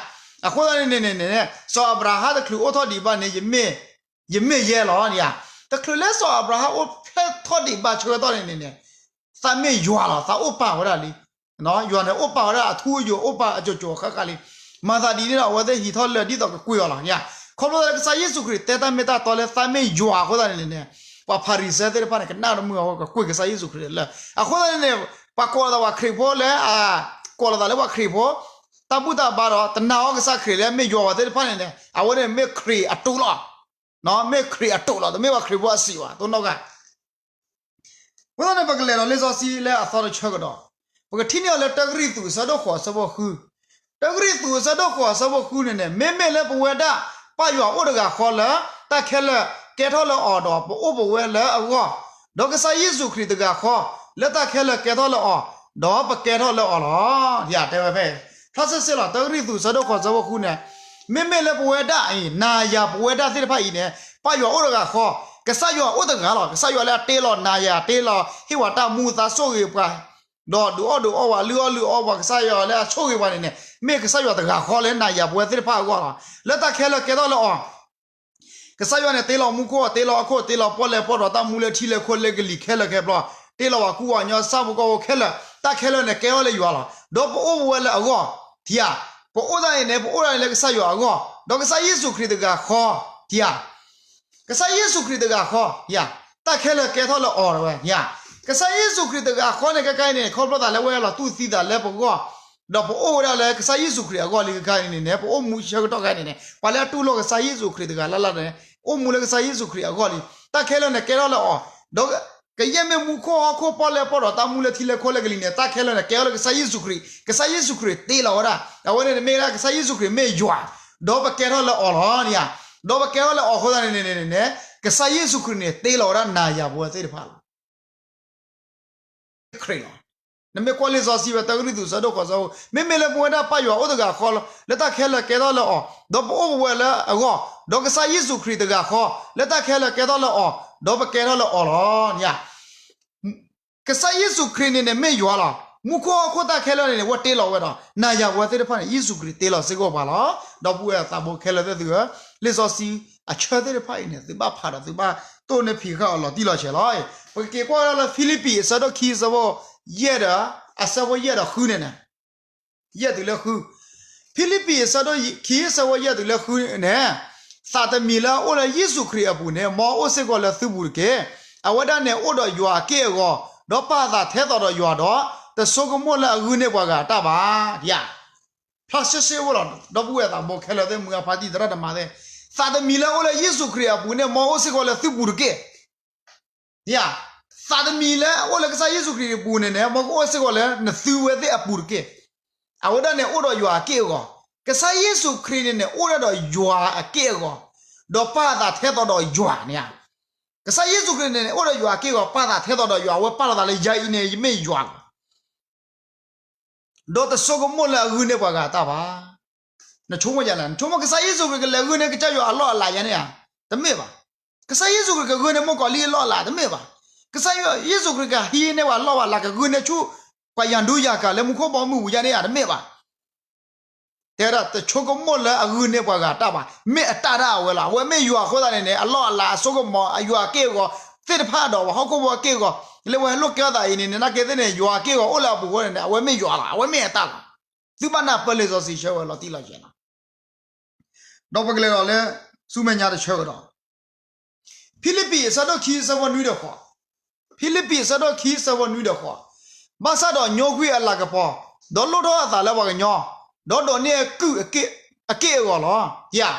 အဃိသတးန့ၣ်န့ၣ်န့ၣ် စီၤအၤဘြၤဟၣ်တချုးအိၣ်ထီၣ်ဒံးဘၣ်န့ၣ် ယမ့ၢ်ယဲလီၤ. တချုးလၢစီၤအၤဘြၤဟၣ်အိၣ်ဖျဲၣ်ထီၣ်ဒံးဘၣ်ဆၢကတီၢ်န့ၣ်န့ၣ်န့ၣ်, သးမ့ၢ်ယွၤလီၤ, သးအိၣ်ပာ်ဝဲဒၣ်လံ. ယွၤန့ၣ်အိၣ်ပာ်ဝဲဒၣ်အထူအယိာ် အိၣ်ပာ်အစိၤစိၤဃၣ်ဃၣ်လံ. မၤသးဒ်န့ၣ်ဒီး အဝဲသ့ၣ်ဟံးထီၣ်လၢာ်ဒ်သိးကကွံာ်အီၤလီၤ. ခီဖျိလၢကစၢ်ယ့ၣ်ၡူးခရံာ်တဲတၢ်မ့ၢ်တၢ်တီလၢသးမ့ၢ်ယွၤအဃိသတးန့ၣ်န့ၣ် ပှၤဖၤရံၤၡဲသ့ၣ်တဖၣ်န့ၣ် ကနၣ်တမုာ်အဃိ ကကွံာ်ကစၢ်ယ့ၣ်ၡူးခရံာ်လၢာ်. အဃိသတးန့ၣ်န့ၣ် ပှၤကိးလီၤသးပှၤခရံာ်ဖိလၢ အ ကိးလီၤသးလၢပှၤခရံာ်ဖိ တၢ်ဘူၣ်တၢ်ဘါဒီး တနာ်အီၤကစၢ်ခရံာ်လၢမ့ၢ်ယွၤဝဲသ့ၣ်တဖၣ်န့ၣ်န့ၣ် အဝဲန့ၣ်မ့ၢ်ခရံာ်အတူးလီၤ. မ့ၢ်ခရံာ်အတူးလီၤ တမ့ၢ်ပှၤခရံာ်ဖိအစံးဘၣ် တိၢ်နီၣ်ဂၤ အဃိသတးန့ၣ် ပကလဲၤဒီးလံာ်စီဆှံလၢအသီတဆၢကဒီး, ပကထံၣ်န့ၢ်အီၤလၢတၢကရံၣ်သူးအဆၢဒိၣ်ဃိးအဆၢဖိဃု, တၢကရံၣ်သူးအဆၢဒိၣ်ဃိးအဆၢဖိဃုန့ၣ်န့ၣ် မ့မ့ၢ်လၢပဝဲဒၣ် ပၢ်ယွၤအိၣ်တဂၤဃီလၢ တၢ်ခဲလၢာ်ကဲထီၣ်လၢအီၤဒီး ပအိၣ်ပဝဲလၢအဂီၢ်, ဒီးကစၢ်ယ့ၣ်ၡူးခရံာ်တဂၤဃီ လၢတၢ်ခဲလၢာ်ကဲထီၣ်လၢအီၤ, ဒီးပကဲထီၣ်လၢအီၤလီၤ. ယတဲဝဲဖဲ ဖျါဆ့ဆ့လီၤ တၢကရံၣ်သူးအဆၢဒိၣ်ဃိးအဆၢဖိဃုန့ၣ်, မ့မ့ၢ်လၢပဝဲဒၣ်အံၤ နၤယၤပဝဲဒၣ်သ့ၣ်တဖၣ်အံၤန့ၣ် ပၢ်ယွၤအိၣ်တဂၤဃီ, ကစၢ်ယွၤအိၣ်တဂၤလီၤ. ကစၢ်ယွၤလၢအတ့လီၤနၤယၤ တ့လီၤဟ့ၣ်ဝဲတၢ်မူသး ဆိၣ်ဂ့ၤပှၤ ဒီးဒုးအီၣ်ဒုးအီဝဲ လုၢ်အီၣ်လုၢ်အီပှၤ ကစၢ်ယွၤလၢအဆိၣ်ဂ့ၤပှၤန့ၣ်န့ၣ် မ့ၢ်ကစၢ်ယွၤတဂၤဃီလၢနၤယၤပဝဲသ့ၣ်တဖၣ်အဂီၢ်လီၤ. လၢတၢ်ခဲလၢာ်ကဲထီၣ်လၢအီၤ ကစၢ်ယွၤန့ၣ် တ့လီၤမူခိၣ် တ့လီၤဟီၣ်ခိၣ် တ့လီၤပီၣ်လဲၣ်ပီၣ်ဒီး တၢ်မူလၢထံလၢခိလၢကလံၤခဲလၢာ်ခဲဆ့, တ့လီၤပှၤကူပှၤကညီ ဆၣ်ဖိကီၢ်ဖိခဲလၢာ်, တၢ်ခဲလၢာ်န့ၣ် ကဲထီၣ်လၢယွၤလီၤ. ဒီးပအိၣ်ပဝဲလၢအဂီၢ်, ထံဧါ, ပအိၣ်ဒၣ်အံၤန့ၣ် ပအိၣ်ဒၣ်အံၤလၢကစၢ်ယွၤအဂီၢ်, ဒီးကစၢ်ယ့ၣ်ၡူးခရံာ်တဂၤဃီ, ထံဧါ ကစၢ်ယ့ၣ်ၡူးခရံာ်တဂၤဃီ, တၢ်ခဲလၢာ်ကဲထီၣ်လၢအီၤဝဲ, ကစၢ်ယ့ၣ်ၡူးခရံာ်တဂၤဃီန့ၣ် ခဲခါအံၤန့ၣ် ခီဖျိသးလၢဝဲလီၤတူၢ်သံသးလၢပဂီၢ်, ဒီးပအိၣ်ဝဲဒၣ်လၢကစၢ်ယ့ၣ်ၡူးခရံာ်အဂီၢ်လံ. ခဲခါအံၤန့ၣ်န့ၣ် ပအိၣ်မူဆၢကတီၢ်ခဲအံၤန့ၣ်န့ၣ် ပှၤလၢအတူၢ်လိာ်ကစၢ်ယ့ၣ်ၡူးခရံာ်တဂၤလၢ်လၢ်န့ၣ် အိၣ်မူလၢကစၢ်ယ့ၣ်ၡူးခရံာ်အဂီၢ်လံ. တၢ်ခဲလၢာ်န့ၣ်ကဲထီၣ်လၢအီၤ, ဒီးကယဲၢ်မ့ၢ်မူခိၣ်ဟီၣ်ခိၣ် ပီၣ်လဲၣ်ပီၣ်ဒီး တၢ်မူလၢထံလၢခိလၢကလံၤန့ၣ် တၢ်ခဲလၢာ်န့ၣ် ကဲထီၣ်လၢကစၢ်ယ့ၣ်ၡူးခရံာ်, ကစၢ်ယ့ၣ်ၡူးခရံာ်တ့လီၤဝဲဒၣ်. အဝဲန့ၣ်န့ၣ်မ့ၢ်ဝဲဒၣ် ကစၢ်ယ့ၣ်ၡူးခရံာ်မ့ၢ်ယွၤ, ဒီးပကဲထီၣ်လၢအီၤလီၤန့ၣ်ဧါ. ဒီးပကဲထီၣ်လၢအီၤအဃိသတးန့ၣ်န့ၣ်န့ၣ် ကစၢ်ယ့ၣ်ၡူးခရံာ်န့ၣ် တ့လီၤဝဲဒၣ်နၤယၤပဝဲသ့ၣ်တဖၣ်လီၤ. ခရံာ်လီၤ. နမ့ၢ်ကွၢ်လံာ်စီဆှံဝဲ တၢကရံၣ်သူး အဆၢဒိၣ်ဃိး အဆၢဖိ, မ့မ့ၢ်လၢပဝဲဒၣ်ပၢ်ယွၤအိၣ်တဂၤဃီလီၤ, လၢတၢ်ခဲလၢာ်ကဲထီၣ်လၢအီၤ, ဒီးပအိၣ်ပဝဲလၢအဂီၢ်, ဒီးကစၢ်ယ့ၣ်ၡူးခရံာ်တဂၤဃီ, လၢတၢ်ခဲလၢာ်ကဲထီၣ်လၢအီၤ, ဒီးပကဲထီၣ်လၢအီၤလီၤ. ကစၢ်ယ့ၣ်ၡူးခရံာ်န့ၣ်န့ၣ်မ့ၢ်ယွၤလီၤ. မူခိၣ်ဟီၣ်ခိၣ်တၢ်ခဲလၢာ်န့ၣ်န့ၣ် အဝဲတ့လီၤဝဲဒီး နၤယၤပဝဲသ့ၣ်တဖၣ်န့ၣ် ယ့ၣ်ၡူးခရံာ်တ့လီၤစ့ၢ်ကီးပှၤလီၤ. ဒီပုၢ်ဝဲၢ်သးဘိခဲလၢာ်သ့ၣ်သုဧၢ, လံာ်စီဆှံအဆၢသ့ၣ်တဖၣ်အံၤန့ၣ် သုဘၣ်ဖးဒီးသုဘၣ်တိၢ်န့ၢ်ဖံးဃာ်အီၤလီၤတံၢ်လီၤဆဲးလီၤ. ပကက့ၤကွၢ်ဝဲဒၣ်လၢ ဖံလံးပံး အဆၢဒိၣ်ခံ အဆၢဖိယဲၢ်ဒီး အဆၢဖိယဲၢ်ဒီးဃုန့ၣ်န့ၣ် ယဲၢ်တုၤလၢဃု, ဖံလံးပံး အဆၢဒိၣ်ခံ အဆၢဖိယဲၢ်တုၤလၢဃုန့ၣ်, သးတမံၤလၢအအိၣ်လၢယ့ၣ်ၡူးခရံာ်အပူၤန့ၣ် မ်အအိၣ်စ့ၢ်ကီးလၢသုပူၤတက့ၢ်. အဝဲဒၣ်န့ၣ်အိၣ်ဒီးယွၤအက့ၢ်အဂီၤ, ဒီးပာ်သးထဲသိးဒီးယွၤဒီး, တဆိကမိၣ်လၢအဂုာ်န့ၢ်ပှၤဂၤအတၢ်ဘၣ်. ယၤ, ဖျါရှဲရှဲဖိလီၤ. ဒီပုၢ်ဝဲၢ်သးဘိခဲလၢာ်သ့ၣ် မုၢ်အဖါတံၢ်သရၣ်သမါသ့ၣ်, သးတမံၤလၢအအိၣ်လၢယ့ၣ်ၡူးခရံာ်အပူၤန့ၣ် မ်အအိၣ်စ့ၢ်ကီးလၢသုပူၤတက့ၢ်. ယၤ, သးတမံၤလၢအအိၣ်လၢကစၢ်ယ့ၣ်ၡူးခရံာ်အပူၤန့ၣ်န့ၣ် မ်ကအိၣ်စ့ၢ်ကီးလၢနသုဝဲသ့ၣ်အပူၤတက့ၢ်. အဝဲဒၣ်န့ၣ်အိၣ်ဒီးယွၤအက့ၢ်အဂီၤ, ကစၢ်ယ့ၣ်ၡူးခရံာ်န့ၣ်န့ၣ် အိၣ်ဒၣ်ဒီးယွၤအက့ၢ်အဂီၤ, ဒီးပာ်သးထဲသိးဒီးယွၤန့ၣ်ဧါ. ကစၢ်ယ့ၣ်ၡူးခရံာ်န့ၣ်န့ၣ် အိၣ်ဒီးယွၤအက့ၢ်အဂီၤ ပာ်သးထဲသိးဒီးယွၤ, အဝဲပာ်လီၤသးလၢယၤအံၤန့ၣ် ယမ့ၢ်ယွၤလီၤ. ဒီးတဆိကမိၣ်လၢအဂုာ်န့ၢ်ပှၤဂၤအတၢ်ဘၣ်. နဆိကမိၣ်ယၤလဲၣ်, နဆိကမိၣ်ကစၢ်ယ့ၣ်ၡူးခရံာ်ကလဲၤဂုာ်န့ၢ်ကစၢ်ယွၤအလီၢ်အလၤယၤန့ၣ်ဧါ, တမ့ၢ်ဘၣ်. ကစၢ်ယ့ၣ်ၡူးခရံာ်ကဂုာ်န့ၢ်မုၣ်ကီၤလံၢ်အလီၢ်အလၤ တမ့ၢ်ဘၣ်. ကစၢ်ယ့ၣ်ၡူးခရံာ်ကဟံးန့ၢ်ပှၤလီၢ်ပှၤလၤ ကဂုာ်န့ၢ်ဆူပှၤယွၤဒူယွၤကၤလၢမူခိၣ်ဘီမုၢ်ပူၤယၤန့ၣ်ဧါ, တမ့ၢ်ဘၣ်. တဲဝဲဒၣ်တဆိကမိၣ်လၢအဂုာ်န့ၢ်ပှၤဂၤအတၢ်ဘၣ်, မ့ၢ်အတၢ်ဒၣ်အဝဲလီၤ. အဝဲမ့ၢ်ယွၤအဃိသတးန့ၣ်န့ၣ် အလီၢ်အလၤအစိကမီၤ အယွၤအက့ၢ်အဂီၤသ့ၣ်တဖၣ်ဒီး ပှၤဟီၣ်ခိၣ်ဖိအက့ၢ်အဂီၤ လၢပှၤဟဲလိာ်ကဲထီၣ်သးအံၤန့ၣ်န့ၣ် နာ်က့သ့ၣ်န့ၣ် ယွၤအက့ၢ်အဂီၤအိၣ်လၢအပူၤအဃိန့ၣ်န့ၣ် အဝဲမ့ၢ်ယွၤလီၤ. အဝဲမ့ၢ်အတၢ်လီၤ. သုဘၣ်နၢ်ပၢၢ်လံာ်စီဆှံဆၢဝဲလီၤတံၢ်လီၤဆဲးလီၤ. ဒီးပကလဲၤဒီးလၢ ဆူမဲာ်ညါတဆၢကဒီး ဖံလံးပံးအဆၢဒိၣ်ခံအဆၢဖိနွံဒီးဃိး, ဖံလံးပံးအဆၢဒိၣ်ခံအဆၢဖိနွံဒီးဃိး, ဘၣ်ဆၣ်ဒီးညိကွံာ်အလၤကပီၤ, ဒီးလိၣ်ထီၣ်အသးလၢပှၤကညီ, ဒီးဒိးန့ၢ်အကုၢ်အက့ၢ်အဂီၤလီၤ. ယၤ,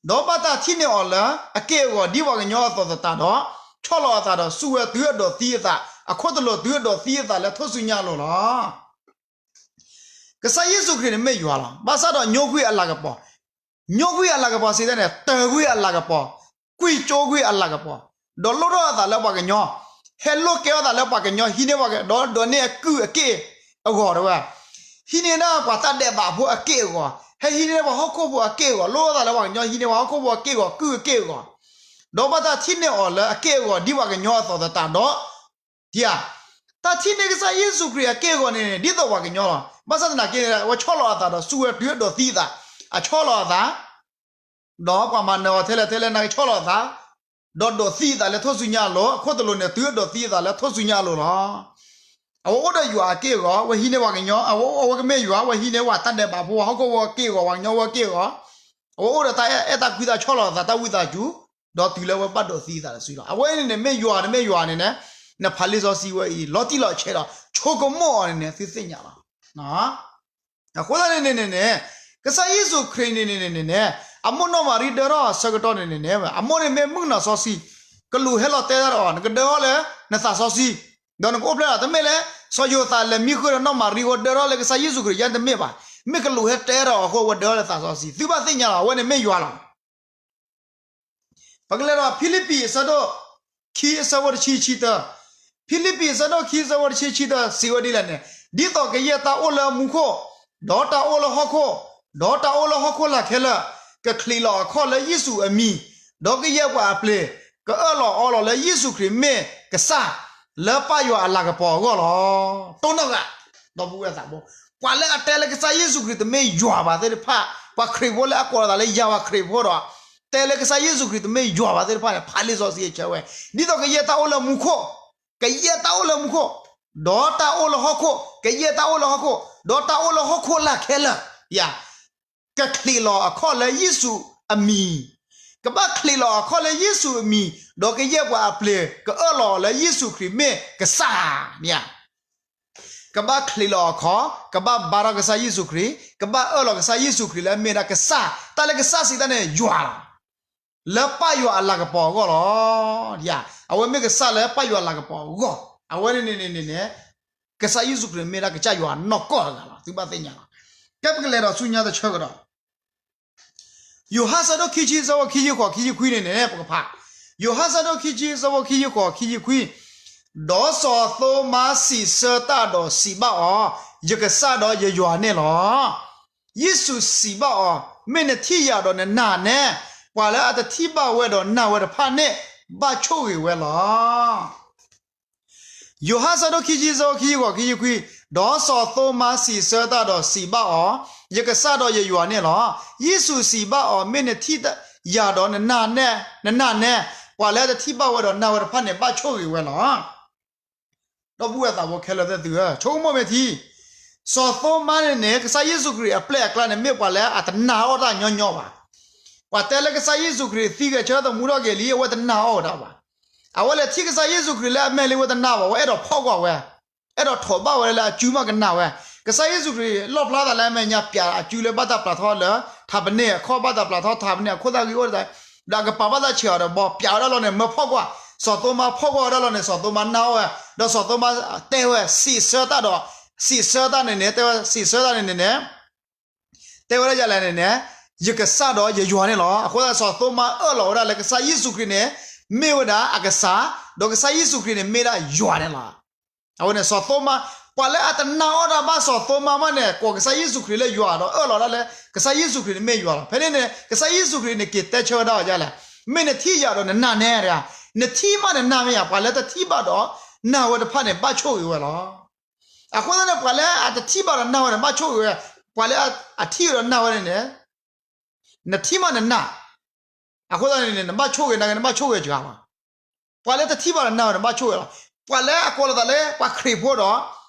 ဒီးဘၣ်တၢ်ထံၣ်န့ၢ်အီၤလၢအက့ၢ်အဂီၤဒ်ပှၤကညီအသီၣ်သတးဒီး, ဆီၣ်လီၤအသးဒီးစူၢ်ဝဲတုၤအဒိးသံအသး, အခိၣ်သလုးတုၤအဒိးသံအသးလၢထိၣ်စုညါအလိၤလီၤ. ကစၢ်ယ့ၣ်ၡူးခရံာ်န့ၣ်မ့ၢ်ယွၤလီၤ. ဘၣ်ဆၣ်ဒီးညိကွံာ်အလၤကပီၤ, ညိကွံာ်အလၤကပီၤစံးတၢ်န့ၣ် တၢၤကွံာ်အလၤကပီၤ, ကွံာ်ကၠိကွံာ်အလၤကပီၤ, ဒီးလိၣ်ထီၣ်အသးလၢပှၤကညီ, ဟဲလိၣ်ကဲထီၣ်သးလၢပှၤကညီ ဟံးန့ၢ်ပှၤက, ဒီးဒိးန့ၢ်အကုၢ်အက့ၢ်အဂီၤတဝဲ, ဟံးန့ၢ်ဒၣ်ပှၤတၢ်ဒဲးဘးဖိအက့ၢ်အဂီၤ, ဟဲဟံးန့ၢ်ပှၤဟီၣ်ခိၣ်ဖိအက့ၢ်အဂီၤ, လိၣ်ထီၣ်သးလၢပှၤကညီ ဟံးန့ၢ်ပှၤဟီၣ်ခိၣ်ဖိအက့ၢ်အဂီၤ ကုၢ်အက့ၢ်အဂီၤ, ဒီးဘၣ်တၢ်ထံၣ်န့ၢ်အီၤလၢအက့ၢ်အဂီၤဒ်ပှၤကညီအသီၣ်သတးဒီး တၢ်ထံၣ်န့ၢ်ကစၢ်ယ့ၣ်ၡူးခရံာ်အက့ၢ်အဂီၤန့ၣ် ဒ်သိးပှၤကညီလီၤ. ဘၣ်ဆၣ်သနာ်က့န့ၣ် အဝဲဆီၣ်လီၤအသးဒီးစူၢ်ဝဲတုၤအဒိးသံအသး, အဆီၣ်လီၤအသး, ဒီးပှၤမၤနၢၤအီၤထဲလဲၣ်ထဲလဲၣ်နာ်က့ဆီၣ်လီၤအသး, ဒီးဒိးသံအသးလၢထိၣ်စုညါအလိၤ, အခိၣ်သလုးန့ၣ် တုၤအဒိးသံအသးလၢထိၣ်စုညါအလိၤလီၤ. အဝဲအိၣ်ဒီးယွၤအက့ၢ်အဂီၤ, အဝဲဟံးန့ၢ်ပှၤကညီ, အဝဲအိၣ်အဝဲကမ့ၢ်ယွၤ, အဝဲဟံးန့ၢ်ပှၤတၢ်ဒဲးဘးဖိ ပှၤဟီၣ်ခိၣ်ဖိအက့ၢ်အဂီၤ, ပှၤကညီဖိအက့ၢ်အဂီၤ, အဝဲအိၣ်ဒီးတၢ်အဲၣ်တၢ်ကွံတၢ်ဆီၣ်လီၤသး တၢ်ဝံသးစူၤ, ဒီးတုၤလၢအဝဲဘၣ်ဒိးသံသးတစုလီၤ. အဝဲန့ၣ်န့ၣ် မ့ၢ်ယွၤန့ၣ် မ့ၢ်ယွၤန့ၣ်န့ၣ်, နဖးလံာ်စီဆှံဝဲအံၤ လီၤတံၢ်လီၤဆဲးဒီး ဆိကမိၣ်အီၤန့ၣ်န့ၣ် သုသ့ၣ်ညါလီၤ. အဃိသတးန့ၣ်န့ၣ်န့ၣ်, ကစၢ်ယ့ၣ်ၡူးခရံာ်န့ၣ်န့ၣ်န့ၣ်န့ၣ်, အမိၢ်နီၢ်မၤရံဒၢထီၣ်အဆၢကတီၢ်န့ၣ်န့ၣ်န့ၣ်, အမိၢ်န့ၣ်မ့ၢ်မုၣ်ကနီၤစီဆှံ, ကလူးဟဲလီၤတဲတၢ်ဒီးအီၤ, နကဒၢထီၣ်လၢနသးစီဆှံ, ဒီးနကအိၣ်ဖျဲၣ်လီၤ. တမ့ၢ်လၢ စီၤယိၤသးလဲၤမံဃုာ်ဒီးနီၢ်မၤရံအဃိ ဒၢထီၣ်လၢကစၢ်ယ့ၣ်ၡူးခရံာ်ယဲန့ၣ်တမ့ၢ်ဘၣ်. မ့ၢ်ကလူးဟဲတဲတၢ်ဒီးအီၤအဃိ အဝဲဒၢထီၣ်လၢသးစီဆှံ. သုဘၣ်သ့ၣ်ညါလီၤ, အဝဲန့ၣ်မ့ၢ်ယွၤလီၤ. ပကလဲၤဒီးဖံလံးပံးအဆၢဒိၣ်ခံအဆၢဖိတဆံဆံတၢ, ဖံလံးပံးအဆၢဒိၣ်ခံအဆၢဖိတဆံဆံတၢ စံးဝဲဒ်လဲၣ်န့ၣ်, ဒ်သိးကယဲၢ်တၢ်အိၣ်လၢမူခိၣ်, ဒီးတၢ်အိၣ်လၢဟီၣ်ခိၣ်, ဒီးတၢ်အိၣ်လၢဟီၣ်ခိၣ်လာ်ခဲလၢာ်, ကချံးလီၤအခီၣ်လၢယ့ၣ်ၡူးအမံၤ, ဒီးကယဲၢ်ပှၤအပျ့ၤ, ကအၢၣ်လီၤအီလီၤလၢယ့ၣ်ၡူးခရံာ်မ့ၢ်ကစၢ်, လၢပၢ်ယွၤအလၤကပီၤအဂီၢ်လီၤ. တိၢ်နီၣ်ဂၤ, ဒီပုၢ်ဝဲၢ်သးဘိ, ပှၤလၢအတဲလၢကစၢ်ယ့ၣ်ၡူးခရံာ်တမ့ၢ်ယွၤဘၣ်သ့ၣ်တဖၣ်, ပှၤခရံာ်ဖိလၢအကိးလီၤသးလၢယၤပှၤခရံာ်ဖိဒီး, တဲလၢကစၢ်ယ့ၣ်ၡူးခရံာ်တမ့ၢ်ယွၤဘၣ်သ့ၣ်တဖၣ်န့ၣ် ဖးလံာ်စီဆှံအဆၢဝဲ, ဒ်သိးကယဲၢ်တၢ်အိၣ်လၢမူခိၣ်, ကယဲၢ်တၢ်အိၣ်လၢမူခိၣ်, ဒီးတၢ်အိၣ်လၢဟီၣ်ခိၣ်, ကယဲၢ်တၢ်အိၣ်လၢဟီၣ်ခိၣ်, ဒီးတၢ်အိၣ်လၢဟီၣ်ခိၣ်လာ်ခဲလၢာ်, ယၤ ကချံးလီၤအခီၣ်လၢယ့ၣ်ၡူးအမံၤ, ကဘၣ်ချံးလီၤအခီၣ်လၢယ့ၣ်ၡူးအမံၤ, ဒီးကယဲၢ်ပှၤအပျ့ၤ ကအၢၣ်လီၤလၢယ့ၣ်ၡူးခရံာ်မ့ၢ်ကစၢ်, မ့ၢ်ဧါ. ကဘၣ်ချံးလီၤအခီၣ်, ကဘၣ်ဘါထီၣ်ကစၢ်ယ့ၣ်ၡူးခရံာ်, ကဘၣ်အၢၣ်လီၤကစၢ်ယ့ၣ်ၡူးခရံာ်လၢအမ့ၢ်ဒၣ်ကစၢ်, တၢ်လၢကစၢ်စံးတၢ်န့ၣ် ယွၤလီၤ. လၢပၢ်ယွၤအလၤကပီၤအဂီၢ်လီၤ. ယၤ, အဝဲမ့ၢ်ကစၢ်လၢပၢ်ယွၤအလၤကပီၤအဂီၢ်, အဝဲန့ၣ်န့ၣ်န့ၣ်န့ၣ်, ကစၢ်ယ့ၣ်ၡူးခရံာ်မ့ၢ်ဒၣ်ကစၢ်ယွၤနီၢ်ကီၢ်တဂၤလီၤ, သုဘၣ်သ့ၣ်ညါလီၤ. ကဲပကလဲၤဒီးဆူညါတဆၢကဒီး ယိၤဟၣ်ဆၢဒိၣ်ခံဆံ ဆၢဖိခံဆံဃိး ခံဆံခွံန့ၣ်န့ၣ် ပကဖး, ယိၤဟၣ်ဆၢဒိၣ်ခံဆံ ဆၢဖိခံဆံဃိး ခံဆံခွံ, ဒီးစီၤသိမါစံးဆၢတၢ်ဒီးစံးဘၣ်အီၤ, ယကစၢ်ဒီးယယွၤန့ၣ်လီၤ. ယ့ၣ်ၡူးစံးဘၣ်အီၤ, မ့ၢ်နထံၣ်ယၤဒီးနနာ်နဲ, ပှၤလၢအတထံၣ်ဘၣ်ဝဲဒီးနာ်ဝဲတဖၣ်န့ၣ်, ဘၣ်ဆိၣ်ဂ့ၤဝဲလီၤ. ယိၤဟၣ်ဆၢဒိၣ်ခံဆံ ဆၢဖိခံဆံဃိး ခံဆံခွံ, ဒီးစီၤသိမါစံးဆၢတၢ်ဒီးစံးဘၣ်အီၤ, ယကစၢ်ဒီးယယွၤန့ၣ်လီၤ. ယ့ၣ်ၡူးစံးဘၣ်အီၤ, မ့ၢ်နထံၣ်ယၤဒီးနနာ်နဲ, နနာ်နဲ, ပှၤလၢအတထံၣ်ဘၣ်ဝဲဒီးနာ်ဝဲတဖၣ်န့ၣ် ဘၣ်ဆိၣ်ဂ့ၤဝဲလီၤ. ဒီပုၢ်ဝဲၢ်သးဘိခဲလၢာ်သ့ၣ်သုဧၢ, ဆိကမိၣ်မ့ၢ်ထံ, စီၤသိမါန့ၣ်န့ၣ် ကစၢ်ယ့ၣ်ၡူးခရံာ်အပျဲၢ်အကျါန့ၣ် မ့ၢ်ပှၤလၢအတနာ်အီၣ်တၢ်ညီညီဘၣ်. ပှၤတဲလၢကစၢ်ယ့ၣ်ၡူးခရံာ်သံဂဲၤဆၢထၢၣ်သမူထီၣ်က့ၤလံ အဝဲတနာ်အီၣ်ဝဲဒၣ်ဘၣ်. အဝဲလဲၤထံၣ်ကစၢ်ယ့ၣ်ၡူးခရံာ်လၢအမဲာ်လံ အဝဲတနာ်ဘၣ်, အဝဲအဲၣ်ဒိးဖီၣ်ကွၢ်ဝဲ, အဲၣ်ဒိးထိးဘၣ်ဝဲလၢအစုမ့ၢ်ကနာ်ဝဲ. ကစၢ်ယ့ၣ်ၡူးခရံာ်လီၣ်ဖျါသးလၢအမဲာ်ညါ ပျးအစုလၢဘၣ်တၢ်ပျးထီၣ်လၢ ထးပနံာ်အခီၣ် ဘၣ်တၢ်ပျးထီၣ်ထးပနံာ်အခိၣ်သၣ်ဂံၢ်အိၣ်ဒီး ဒီးအကပၤဘၣ်တၢ်ဆဲးအီၤဒီး ဘီပျးဝဲဒၣ်လီၤန့ၣ် မၢဖီၣ်ကွၢ်, စီၤသိမါဖီၣ်ကွၢ်ဝဲဒၣ်လီၤန့ၣ် စီၤသိမါနာ်အီၣ်ဝဲ, ဒီးစီၤသိမါတဲဝဲ စံးဆၢတၢ်ဒီး, စံးဆၢတၢ်န့ၣ်န့ၣ်, တဲဝဲ စံးဆၢတၢ်န့ၣ်န့ၣ်န့ၣ် တဲဝဲဒၣ်ဒ်လဲၣ်န့ၣ်န့ၣ်, ယကစၢ်ဒီးယယွၤန့ၣ်လီၤ. အဃိသတး စီၤသိမါအၢၣ်လီၤဝဲဒၣ်လၢကစၢ်ယ့ၣ်ၡူးခရံာ်န့ၣ် မ့ၢ်ဝဲဒၣ်အကစၢ်, ဒီးကစၢ်ယ့ၣ်ၡူးခရံာ်န့ၣ် မ့ၢ်ဒၣ်ယွၤန့ၣ်လီၤ. အဝဲန့ၣ်စီၤသိမါ, ပှၤလၢအတနာ်အီၣ်တၢ်ဘၣ်စီၤသိမါမးန့ၣ် ကိးကစၢ်ယ့ၣ်ၡူးခရံာ်လၢယွၤဒီး အၢၣ်လီၤဒၣ်လၢ ကစၢ်ယ့ၣ်ၡူးခရံာ်န့ၣ်မ့ၢ်ယွၤလီၤ. ဖဲန့ၣ်န့ၣ် ကစၢ်ယ့ၣ်ၡူးခရံာ်န့ၣ် က့ၤတဲဆၢဝဲဒၣ်အီၤဒ်လဲၣ်, မ့ၢ်နထံၣ်ယၤဒီးနနာ်နဲတဂၤ, နထံၣ်မးနနာ်မ့ၢ်ဧါ, ပှၤလၢတထံၣ်ဘၣ်ဒီးနာ်ဝဲတဖၣ်န့ၣ် ဘၣ်ဆိၣ်ဂ့ၤဝဲလီၤ. အဃိသတးန့ၣ် ပှၤလၢအတထံၣ်ဘၣ်ဒီးနာ်ဝဲန့ၣ် ဘၣ်ဆိၣ်ဂ့ၤဝဲ, ပှၤလၢအထံၣ်ဒီးနာ်ဝဲန့ၣ်န့ၣ် နထံၣ်မးနနာ်, အဃိသတးန့ၣ်န့ၣ် နဘၣ်ဆိၣ်ဂ့ၤနာ်က့ နဘၣ်ဆိၣ်ဂ့ၤစှၤလီၤ. ပှၤလၢတထံၣ်ဘၣ်ဒီးနာ်ဝဲန့ၣ် ဘၣ်ဆိၣ်ဂ့ၤလီၤ. ပှၤလၢအကိးလီၤသးလၢပှၤခရံာ်ဖိဒီး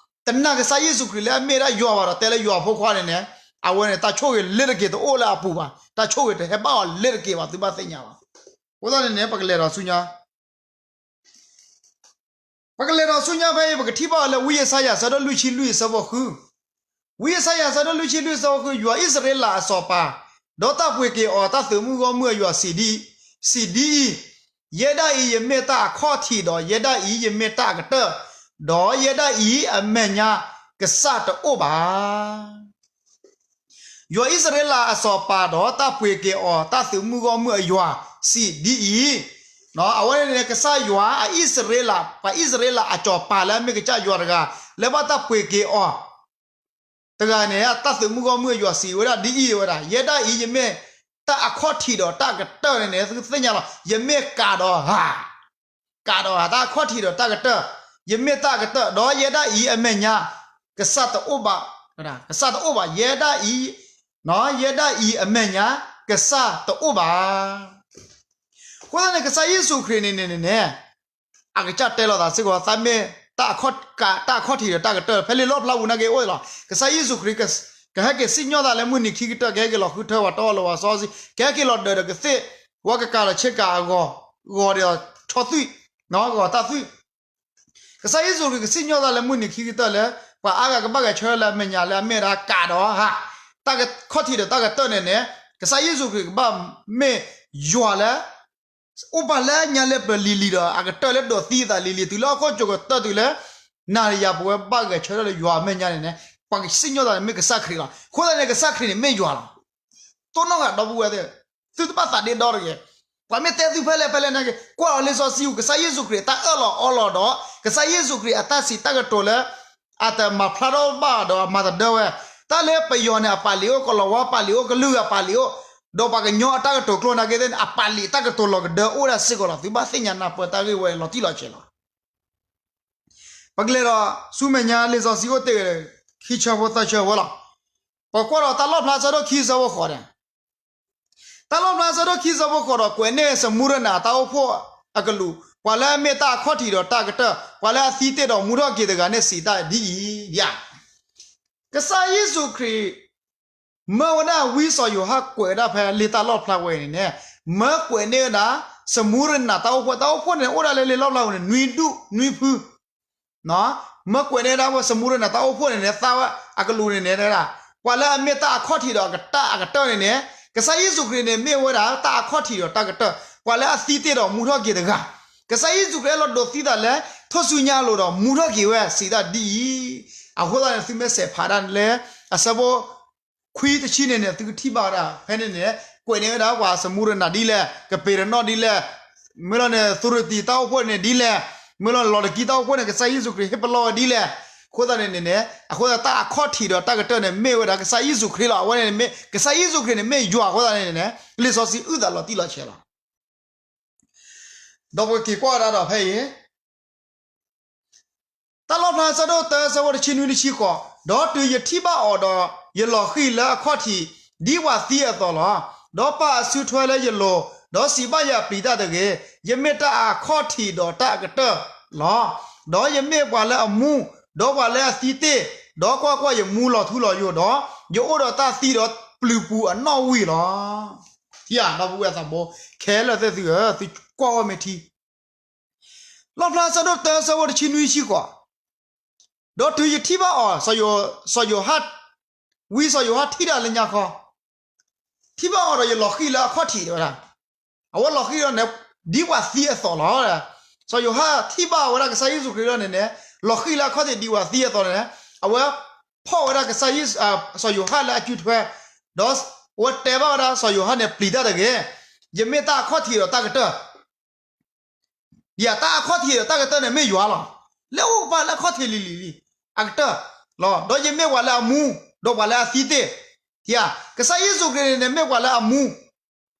တနာ်ကစၢ်ယ့ၣ်ၡူးခရံာ်လၢအမ့ၢ်ဒၣ်ယွၤဘၣ်ဒီး တဲလၢယွၤဖိခွါန့ၣ်န့ၣ်, အဝဲန့ၣ် တၢ်ဆိၣ်ဂ့ၤလ့ၤတက့ၤတအိၣ်လၢအပူၤဘၣ်, တၢ်ဆိၣ်ဂ့ၤတဟဲဘၣ်အီၤလ့ၤတက့ၤဘၣ်, သုဘၣ်သ့ၣ်ညါလီၤ. အဃိသတးန့ၣ်န့ၣ် ပကလဲၤဒီးဆူညါ ပကလဲၤဒီးဆူညါဖဲအံၤ ပကထံၣ်ဘၣ်အီၤလၢ ဝံယၡါယၤ ဆၢဒိၣ်လွံၢ်ဆံလွံၢ် ဆၢဖိဃု, ဝံယၡါယၤ ဆၢဒိၣ်လွံၢ်ဆံလွံၢ် ဆၢဖိဃု, ယွၤအံၣ်စရ့လးအစီၤပၤ, ဒီးတၢ်ပှ့ၤက့ၤအီၤ တၢ်သုးမုၢ်ဂီၢ်မုၢ်အယွၤစံးဒ်, စံးဒ်အံၤ, ယဲဒၣ်အံၤ ယမ့ၢ်တၢ်အခီၣ်ထံးဒီး ယဲဒၣ်အံၤ ယမ့ၢ်တၢ်အကတၢၢ်, ဒီးယဲဒၣ်အံၤ အမဲာ်ညါ ကစၢ်တအိၣ်ဘၣ်. ယွၤအံၣ်စရ့လးအစီၤပၤဒီးတၢ်ပှ့ၤက့ၤအီၤ တၢ်သုးမုၢ်ဂီၢ်မုၢ်အယွၤစံးဒ်အံၤ, အဝဲန့ၣ်န့ၣ် ကစၢ်ယွၤအံၣ်စရ့လး, ပှၤအံၣ်စရ့လးအစီၤပၤလၢအမ့ၢ်ကစၢ်ယွၤတဂၤ လၢဘၣ်တၢ်ပှ့ၤက့ၤအီၤ တဂၤန့ၣ် တၢ်သုးမုၢ်ဂီၢ်မုၢ်အယွၤစံးဝဲဒၣ်ဒ်အံၤဝဲဒၣ်, ယဲဒၣ်အံၤ ယမ့ၢ်တၢ်အခီၣ်ထံးဒီးတၢ်အကတၢၢ်န့ၣ်န့ၣ် သုသ့ၣ်ညါလီၤ, ယမ့ၢ်ကးဒီးဟး ကးဒီးဟး တၢ်အခီၣ်ထံးဒီးတၢ်ကတၢၢ်, ယမ့ၢ်တၢ်အကတၢၢ်, ဒီးယဲဒၣ်အံၤအမဲာ်ညါ ကစၢ်တအိၣ်ဘၣ်, ကစၢ်တအိၣ်ဘၣ်, ယဲဒၣ်အံၤ, ယဲဒၣ်အံၤအမဲာ်ညါ ကစၢ်တအိၣ်ဘၣ်. အဃိသတးန့ၣ် ကစၢ်ယ့ၣ်ၡူးခရံာ်န့ၣ်န့ၣ်န့ၣ် အကစၢ်တဲလီၤသးစ့ၢ်ကီး သးမ့ၢ် တၢ်အခီၣ်ထံးဒီးတၢ်ကတၢၢ် ဖဲလံာ်လီၣ်ဖျါပူၤနာ်က့အိၣ်လီၤ. ကစၢ်ယ့ၣ်ၡူးခရံာ် ကဟဲက့ၤစံၣ်ညီၣ်သးလၢမုၢ်နံၤခံကတၢၢ် ကဟဲက့ၤလီၤဃုထၢပှၤတီအီၣ်လီၤပှၤစီဆှံ ကဟဲက့ၤလီၤဒၢးဒီးကသ့ၣ် ဝဲကကၤဒီးဆ့ကၤအဂီၤ ဂီၤဒီးဆီသွံၣ် ဂီၤတၢ်သွံၣ် ကစၢ်ယ့ၣ်ၡူးခရံာ်ကစံၣ်ညီၣ်သးလၢမုၢ်နံၤခံကတၢၢ်လၢ ပှၤအါဂၤကဘၣ်ဂဲၤဆၢထၢၣ်လၢအမဲာ်ညါလၢအမ့ၢ်ဒၣ်ကးဒီးဟး တၢ်အခီၣ်ထံးဒီးတၢ်ကတၢၢ်န့ၣ်န့ၣ် ကစၢ်ယ့ၣ်ၡူးခရံာ်ကဘၣ်မ့ၢ်ယွၤလၢ အိၣ်ပာ်လၢညါလၢပျၢၤလံၤလံၤဒီး အကတၢၢ်လၢဒိးသံအသးလံၤလံၤ တုၤလၢဟီၣ်ခိၣ်ကၠိကတၢၢ်တုၤလၢ နၤဒီးယၤပဝဲဘၣ်ဂဲၤဆၢထၢၣ်လၢယွၤအမဲာ်ညါန့ၣ်န့ၣ် ပှၤကစံၣ်ညီၣ်သးန့ၣ်မ့ၢ်ကစၢ်ခရံာ်လီၤ. အဃိသတးန့ၣ် ကစၢ်ခရံာ်န့ၣ်မ့ၢ်ယွၤလီၤ. တိၢ်နီၣ်ဂၤဒီပုၢ်ဝဲၢ်သ့ၣ်, သုတဘၣ်သးဒ့ဒီတဂ့ၤ. ပှၤမ့ၢ်တဲသုဖဲလဲၣ်ဖဲလဲၣ်နာ်က့ ကွၢ်လီၤလံာ်စီဆှံပူၤ ကစၢ်ယ့ၣ်ၡူးခရံာ်အတၢ်အၢၣ်လီၤအီလီၤဒီး ကစၢ်ယ့ၣ်ၡူးခရံာ်အတၢ်စံးတၢ်ကတိၤလၢ အတမၤဖျါထီၣ်ဘၣ်ဒီးအမၤသဒၢဝဲ, တၢ်လၢပယီၤန့ၣ် အပာ်လံာ်အိၣ်, ကလီၤဝါပာ်လံာ်အိၣ်, ကလုာ်ဂၤပာ်လံာ်အိၣ်, ဒီးပှၤကညီအတၢ်ကတိၤကျိနာ်က့သ့ၣ်န့ၣ် အပာ်လံာ်တၢ်ကတိၤလီၤကဒၢအိၣ်ဒၣ်စ့ၢ်ကီးလီၤ. သုဘၣ်သ့ၣ်ညါနၢ်ပၢၢ်တၢ်ဂ့ၢ်ဝဲလီၤတံၢ်လီၤဆဲးလီၤ. ပကလဲၤဒီးဆူမဲာ်ညါလံာ်စီဆှံအိၣ်တ့ၢ် ခံဆၢဖိသၢဆၢဖိလီၤ. ပကွၢ်ဒီးတၢ်လီၣ်ဖျါဆၢဒိၣ်ခံဆၢဖိဃိးန့ၣ်, တၢ်လီၣ်ဖျါဆၢဒိၣ်ခံဆၢဖိဃိးဒီး ကွဲးန့ၢ်စမူရနၤတၢ်အိၣ်ဖှိၣ်အကလူး, ပှၤလၢအမ့ၢ်တၢ်အခီၣ်ထံးဒီးတၢ်ကတၢၢ်, ပှၤလၢအသံတ့ၢ်ဒီးမူထီၣ်က့ၤတဂၤန့ၣ်စံးတၢ်ဒ်အံၤ, ကစၢ်ယ့ၣ်ၡူးခရံာ် မၢဝဲဒၣ်ဝံစီၤယိၤဟၣ်ကွဲးဝဲဒၣ်ဖဲလံာ်တၢ်လီၣ်ဖျါဝဲအံၤန့ၣ်န့ၣ်, မၢကွဲးန့ၢ်ဝဲဒၣ် စမူရနၤတၢ်အိၣ်ဖှိၣ်, တၢ်အိၣ်ဖှိၣ်န့ၣ် အိၣ်ဒၣ်လၢလံာ်လီၣ်ဖျါဝဲန့ၣ် နွံဒူၣ်နွံဖု, မၢကွဲးန့ၢ်ဝဲဒၣ်ဝဲစမူရနၤတၢ်အိၣ်ဖှိၣ်န့ၣ်န့ၣ် သးဝဲအကလူးန့ၣ်န့ၣ်, ပှၤလၢအမ့ၢ်တၢ်အခီၣ်ထံးဒီးတၢ်အကတၢၢ်န့ၣ်န့ၣ်, ကစၢ်ယ့ၣ်ၡူးခရံာ်န့ၣ် မ့ၢ်ဝဲဒၣ်တၢ်အခီၣ်ထံးဒီးတၢ်ကတၢၢ်, ပှၤလၢအသံတ့ၢ်ဒီးမူထီၣ်က့ၤတဂၤ, ကစၢ်ယ့ၣ်ၡူးခရံာ်အဲၣ်ဒိးဒိးသံသးလၢ ထိၣ်စုညါအလိၤဒီးမူထီၣ်က့ၤဝဲစံးတၢ်ဒ်အံၤ, အဃိသတးန့ၣ် သုမ့ၢ်စဲးဖးဒၣ်လၢ အဆၢဖိ ခွံတဆံန့ၣ်န့ၣ် သုကထံၣ်ဘၣ်ဝဲဒၣ် ဖဲန့ၣ်န့ၣ် ကွဲးန့ၢ်ဝဲဒၣ်ပှၤစမူရနၤဒ်လဲၣ်, ကပ့းရနီၣ်ဒ်လဲၣ်, မ့ၢ်လီၤန့ၣ် သုရတံၤတၢ်အိၣ်ဖှိၣ်န့ၣ်ဒ်လဲၣ်, မ့ၢ်လီၤန့ၣ်လီၤတကံတၢ်အိၣ်ဖှိၣ်န့ၣ် ကစၢ်ယ့ၣ်ၡူးခရံာ်ဟ့ၣ်ပလီၢ်ဝဲဒ်လဲၣ်, အဃိသတးန့ၣ်န့ၣ်န့ၣ် အဃိသတးတၢ်အခီၣ်ထံးဒီးတၢ်ကတၢၢ်န့ၣ် မ့ၢ်ဝဲဒၣ်ကစၢ်ယ့ၣ်ၡူးခရံာ်လီၤ. အဝဲန့ၣ်မ့ၢ် ကစၢ်ယ့ၣ်ၡူးခရံာ်န့ၣ်မ့ၢ်ယွၤအဃိသတးန့ၣ်န့ၣ် လံာ်စီဆှံအုၣ်သးလီၤတံၢ်လီၤဆဲးလီၤ. ဒီးပကက့ၤကွၢ်ဝဲဒၣ်ဒီးဖဲအံၤ တၢ်လီၣ်ဖျါဆၢဒိၣ်တၢ ဆၢဖိတဆံနွံတဆံဃိး, ဒီးတုၤယထံၣ်ဘၣ်အီၤဒီး ယလီၤဃံၤလၢအခီၣ်ထံး ဒ်ပှၤသံအသိးလီၤ. ဒီးပာ်အစုထွဲလၢယလိၤ, ဒီးစံးဘၣ်ယၤပျံၤတၢ်တဂ့ၤ, ယမ့ၢ်တၢ်အခီၣ်ထံးဒီးတၢ်အကတၢၢ်လီၤ. ဒီးယမ့ၢ်ပှၤလၢအမူ, ဒီးပှၤလၢအသံတ့ၢ်, ဒီးကွၢ်ကွၢ်, ယမူလီၤထူလီၤယိာ်, ဒီးယအိၣ်ဒီးတၢ်သံဒီးပျုၤပူၤအနီၣ်ဝံၤလီၤ. ထံၣ်ဧါ ဒီပုၢ်ဝဲၢ်သးဘိ, ခဲလၢာ်သ့ၣ်သုဧၢ, သုကွၢ်ဝဲမ့ၢ်ထံ လီၣ်ဖျါဆၢဒိၣ်တၢ ဆၢဖိတဆံနွံဆံဃိး, ဒီးတုၤယထံၣ်ဘၣ်အီၤ, စီၤယိၤ, စီၤယိၤဟၣ်, ဝံစီၤယိၤဟၣ်ထံၣ်ဒၣ်လၢညါခီ, ထံၣ်ဘၣ်အီၤဒီးယလီၤဃံၤလၢအခီၣ်ထံးတဲဝဲဒၣ်, အဝဲလီၤဃံၤဒီးန့ၣ် ဒ်ပှၤသံအသိးလီၤ. စီၤယိၤဟၣ်ထံၣ်ဘၣ်ဝဲဒၣ်ကစၢ်ယ့ၣ်ၡူးခရံာ်လီၤန့ၣ်န့ၣ် လီၤဃံၤလၢအခီၣ်ထံးဒ်ပှၤသံအသိးန့ၣ်န့ၣ် အဝဲဖီၣ်ဝဲဒၣ်ကစၢ်ယ့ၣ်, စီၤယိၤဟၣ်လၢအစုထွဲ, ဒီးအဝဲတဲဘၣ်ဝဲဒၣ်စီၤယိၤဟၣ်န့ၣ် ပျံၤတၢ်တဂ့ၤ, ယမ့ၢ်တၢ်အခီၣ်ထံးဒီးတၢ်ကတၢၢ် ယတၢ်အခီၣ်ထံးဒီးတၢ်ကတၢၢ်န့ၣ်မ့ၢ်ယွၤလီၤ. လၢအအိၣ်ကပၤလၢအခီၣ်ထံးလံၤလံၤလံၤ အကတၢၢ်လီၤ. ဒီးယမ့ၢ်ပှၤလၢအမူ, ဒီးပှၤလၢအသံတ့ၢ်, ထံၣ်ဧါ, ကစၢ်ယ့ၣ်ၡူးခရံာ်န့ၣ်န့ၣ် မ့ၢ်ပှၤလၢအမူ,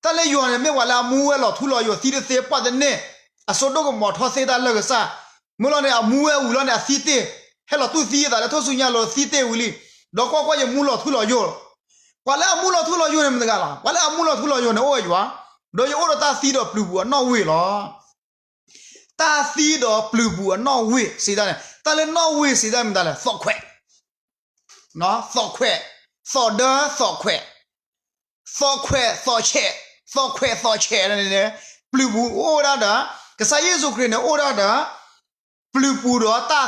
တၢ်လၢယွၤန့ၣ် မ့ၢ်ပှၤလၢအမူဝဲလီၤထူလီၤယိာ် သံတသ့ပှၢ်တန့ၢ်, အစိဒိၣ်ကမီၤထီသ့တၢ်လၢာ်ကစၢ်, မ့ၢ်လီၤန့ၣ် အမူဝဲဝံၤလီၤန့ၣ် အသံတ့ၢ်, ဟဲလီၤတူၢ်သံအသးလၢထိၣ်စုညါလိၤသံတ့ၢ်ဝံၤလံ, ဒီးကွၢ်ကွၢ် ယမူလီၤထူလီၤယိာ် ပှၤလၢအမူလီၤထူလီၤယိာ်န့ၣ်မတၤတဂၤလီၤ. ပှၤလၢအမူလီၤထူလီၤယိာ်န့ၣ်အိၣ်ဝဲယွၤ, ဒီးယအိၣ်ဒီးတၢ်သံဒီးပျုၤပူၤအနီၣ်ဝံၤလီၤ. တၢ်သံဒီးပျုၤပူၤအနီၣ်ဝံၤစံးတၢ်န့ၣ်, တၢ်လၢနီၣ်ဝံၤစံးတၢ်မတၤလဲၣ်, သီၣ်ခွဲး, သီၣ်ခွဲး, သီၣ်ဒၢသီၣ်ခွဲး, သီၣ်ခွဲးသီၣ်ဆဲး, သီၣ်ခွဲးသီၣ်ဆဲးန့ၣ်, ပျုၤပူၤအိၣ်ဝဲဒၣ်ဒီး, ကစၢ်ယ့ၣ်ၡူးခရံာ်န့ၣ်အိၣ်ဒၣ်ဒီး ပျုၤပူၤဒီးတၢ်သံ,